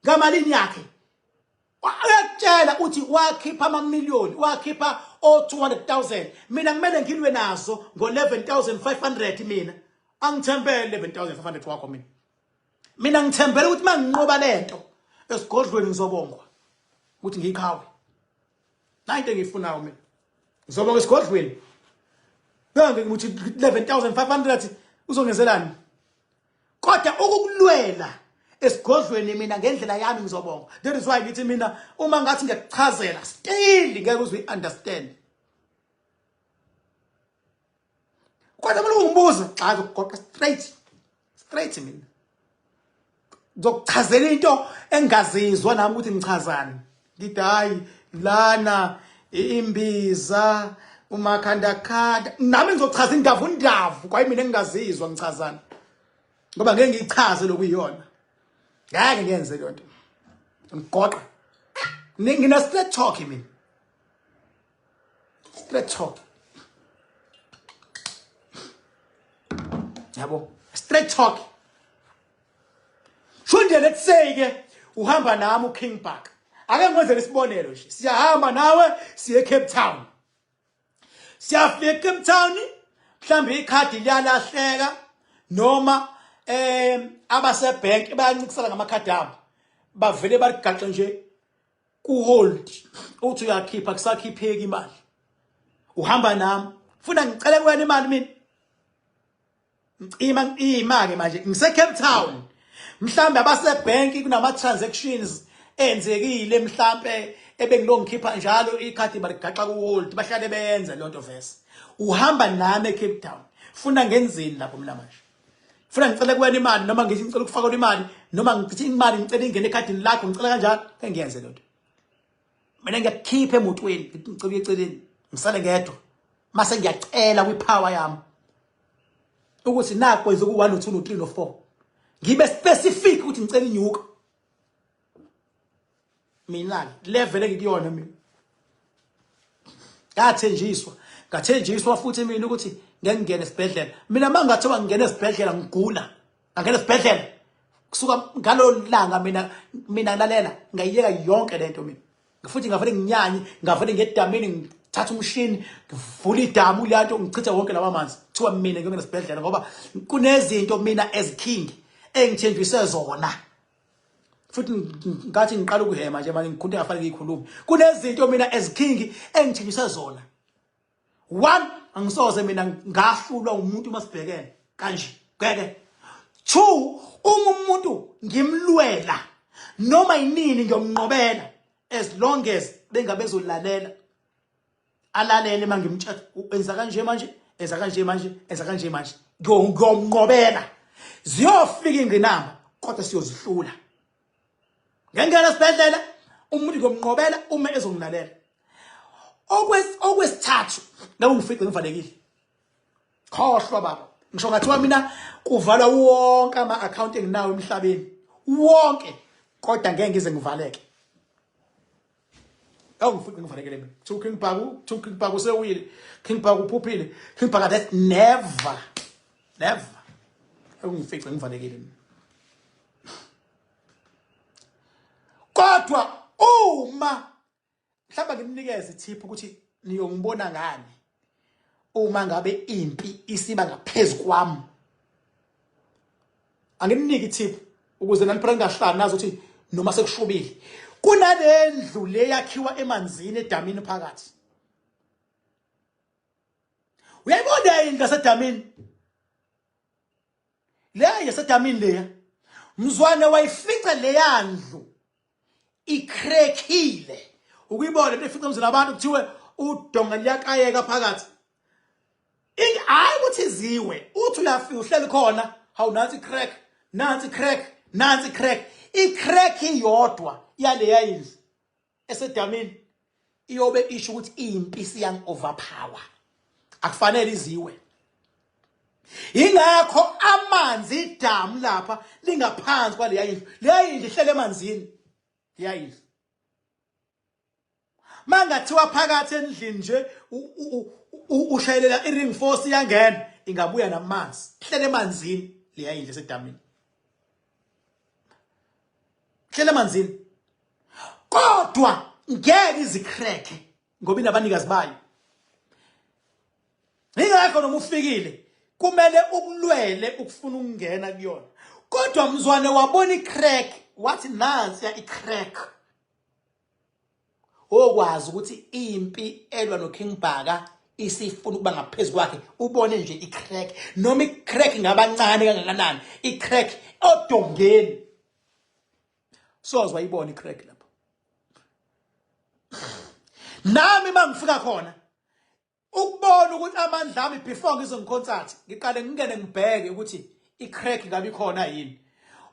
Speaker 1: Ngamalini yakhe? Uyakutshela uthi wakhipha amamiliyoni, wakhipha o-200,000. Mina kumele ngilwe nazo ngo-11,500 mina. Angithembele 11,500 wakho mina. Mina ngithembele ukuthi manginqoba lento esigodlweni ngizobongwa ukuthi ngiyiqhawe. Nayi into engiyifunayo mina. Ngizobonga esigodlweni. Kanti ngithi 11,500 uzongenzelani? Kodwa ukukulwela esigodlweni mina ngendlela yami ngizobonga. That is why ngithi mina uma ngathi ngiyakuchazela still ngeke uze uyi-understand. Kodwa uma ungibuza cha ngizokugoqa straight. Straight mina. Ngizokuchazela into engingazizwa nami ukuthi ngichazani. Ngithi hayi lana imbiza umakhandakhanda nami ngizochaza indavu ndavu kwayi mina engingazizwa ngichazani ngoba ngeke ngiyichaze lokuyiyona ngeke ngiyenze leyo nto ngigoqa ngina straight talk mina straight talk yabo straight talk Sho nje let's say ke uhamba nami uKing Park. Ake ngikwenzele isibonelo nje. Siyahamba nawe siye Cape Town. Siyafika eCape Town mhlambe ikhadi liyalahleka noma abasebank bayancikisela ngamakhadi abo. Bavele baligaxe nje ku hold uthi uyakhipha kusakhipheki imali. Uhamba nami. Funa ngicele kuwena imali mina. Ngicima ima ke manje ngise Cape Town mhlambe abase bank kunama transactions enzekile mhlambe ebengilongikhipha njalo ikhadi baligaxa ku hold bahlale beyenza lonto verse uhamba nami eCape Town funa ngenzeni lapho mina manje funa ngicela kuwena imali noma ngithi ngicela ukufaka imali noma ngithi imali ngicela ingene ekhadini lakho ngicela kanjalo engiyenze lonto mina ngiyakukhipha emotweni ngicela uye eceleni ngisale ngedwa mase ngiyacela kwipower yami ukuthi nakho kwenza ku-1 no-2 no-3 no-4 ngibe specific ukuthi ngicela inyuka mina level engikuyona mina ngathenjiswa ngathenjiswa futhi mina ukuthi ngeke ngingene esibhedlela mina uma ngathiwa ngingena esibhedlela ngigula ngangena esibhedlela kusuka ngalolu langa mina mina lalela ngayiyeka yonke lento mina futhi ngavele nginyanye ngavele ngedamini ngithatha umshini ngivula idamu leyanto ngichithe wonke lawa manzi kuthiwa mina ngiyongena esibhedlela ngoba kunezinto mina as king engithenjiswe zona futhi ngathi ngiqala ukuhema nje manje ngikhunta ngafanele ngiyikhulume kunezinto mina as king engithenjiswe zona One, angisoze mina ngahlulwa umuntu uma sibhekene kanje. Ngeke. Two, uma umuntu ngimlwela noma yinini ngiyomnqobela as long as bengabezolalela alalele uma ngimtshela enza kanje manje enza kanje manje enza kanje manje ngiyomnqobela ziyofika ingqinamba kodwa siyozihlula ngengena esibhedlela umuntu ngiyomnqobela uma ezongilalela okwesithathu ngabe ngifice ngivalekile khohlwa baba ngisho ngathiwa mina kuvalwa wonke ama-akhawunti enginawo emhlabeni wonke kodwa ngeke ngize ngivaleke Awu ngifice ngivalekele mina. Kuthiwa King Bhaku, kuthiwa King Bhaku usewile. King Bhaku uphuphile. King Bhaka that never. Never. Awu ngifice ngivalekile mina. Kodwa uma mhlawumbe ngimnikeze ithip ukuthi niyongibona ngani uma ngabe impi isiba ngaphezu kwami anginiki ithip ukuze nani phela ningahlali nazi ukuthi noma sekushubile kunalendlu le yakhiwa emanzini edamini phakathi uyayibona indlu yasedamini leya yasedamini leya mzwane wayifica leya ndlu ikrekhile ukuyibona into efica emzini abantu kuthiwe udonga liyakayeka phakathi hayi ukuthi ziwe uthi uyafika uhleli khona hawu nansi crack nansi crack nansi crack i-crack iyodwa yaleya indlu esedamini iyobe isho ukuthi impi siyang overpower akufanele iziwe ingakho amanzi idamu lapha lingaphansi kwaleya indlu leya indlu ihlele emanzini leya indlu mangathiwa phakathi endlini nje ushayelela i-ring force iyangena ingabuya namanzi hlele emanzini leya indlu esedamini hlele emanzini. Kodwa ngeke izicrack ngoba inabanikazi bayo. Ingakho noma ufikile kumele ukulwele ukufuna ukungena kuyona. Kodwa mzwane wabona icrack wathi nansi icrack. Okwazi ukuthi impi elwa noKing Bhaka isifuna ukuba ngaphezu kwakhe ubone nje icrack noma icrack ngabancane kangakanani icrack odongeni soze wayibona icrack lapho nami mangifika khona ukubona ukuthi amandla ami before ngize ngiconcert ngiqale ngingene ngibheke ukuthi i-crack ngabe ikhona yini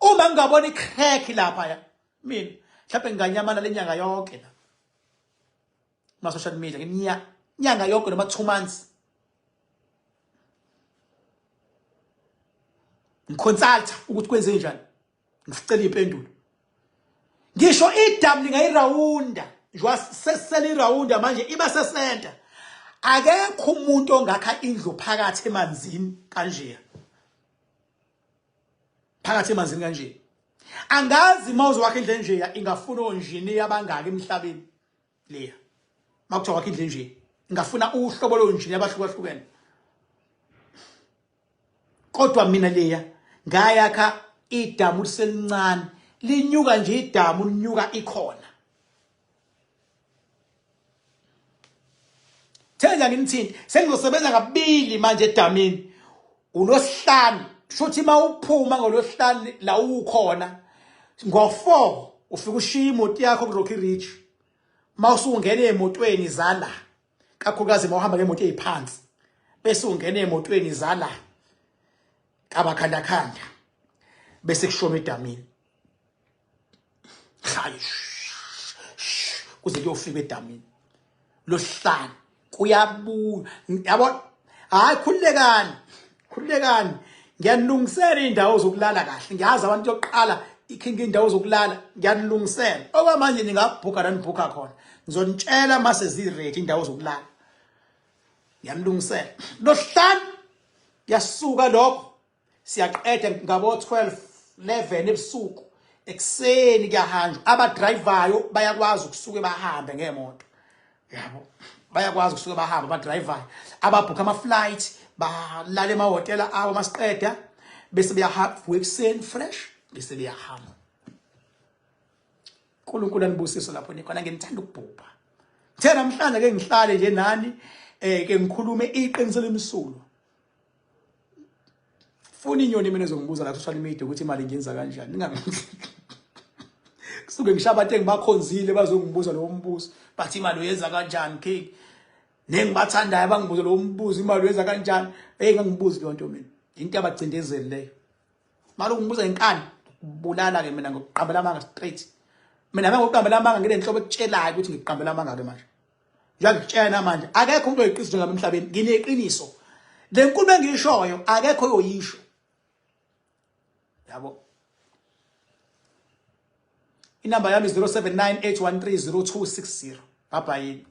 Speaker 1: uma ngingabona i-crack lapha ya mina mhlawumbe nginganyamana lenyanga yonke la ma social media nginya nyanga yonke noma 2 months ngiconsulta ukuthi kwenze njani ngicela impendulo ngisho idamu lingayirawunda njengoba seselirawunda manje iba sesenta akekho umuntu ongakha indlu phakathi emanzini kanje phakathi emanzini kanje angazi uma uzowakha indlu enjeya ingafuna onjiniya abangaki emhlabeni leya makuthiwa wakha indlu enje ingafuna uhlobo lonjiniya abahlukahlukene Kodwa mina leya ngayakha idamu liselincane linyuka nje idamu linyuka ikhona. Thenga ngimthinte sengizosebenza kabili manje edamini ulosihlanu shuthi uma uphuma ngolosihlanu la ukhona ngo-4 ufika ushiya imoto yakho ku-Rocky Ridge uma usungena emotweni zala kakhulukazi uma uhamba ngemoto eyiphansi bese ungena emotweni zala kabakhandakhanda bese kushona edamini hayi kuze kuyofika edamini losihlanu kuyabuya yabo hayi khululekani khululekani ngiyanilungisela indawo zokulala kahle ngiyazi abantu yokuqala ikhinga indawo zokulala ngiyanilungisela okwamanje ningabhuka la nibhuka khona ngizonitshela mase ziready indawo zokulala ngiyanilungisela losihlanu kuyasuka lokho siyaqeda ngabo 12 11 ebusuku ekuseni kuyahanjwa abadrayivayo bayakwazi ukusuke bahambe ngemoto yabo bayakwazi ukusuke bahambe abadrayivayo ababhukha ama-flight balala emahhotela abo masiqeda bese beyahamba ekuseni fresh bese beyahamba uNkulunkulu anibusise lapho nikhona nginithanda ukubhubha ngithe namhlanje ke ngihlale nje nani eh ke ngikhulume iqiniso lemsulwa funa inyoni mina ezongibuza la social media ukuthi imali ngiyenza kanjani ninga kusuke ngisho abantu engibakhonzile bazongibuza lowo mbuzo bathi imali uyenza kanjani king nengibathandayo bangibuza lowo mbuzo imali uyenza kanjani hey ngangibuzi leyo nto mina into yabacindezeli leyo mali ungibuza inkani kubulala ke mina ngokuqambela amanga straight mina ngokuqambela amanga nginenhlobo ekutshelayo ukuthi ngiqambela amanga ke manje Ngiyakutshela manje akekho umuntu oyiqiniso njengami emhlabeni ngineqiniso le nkulumo engiyishoyo akekho oyoyisho yabo inamba yami 0798130260 bye bye.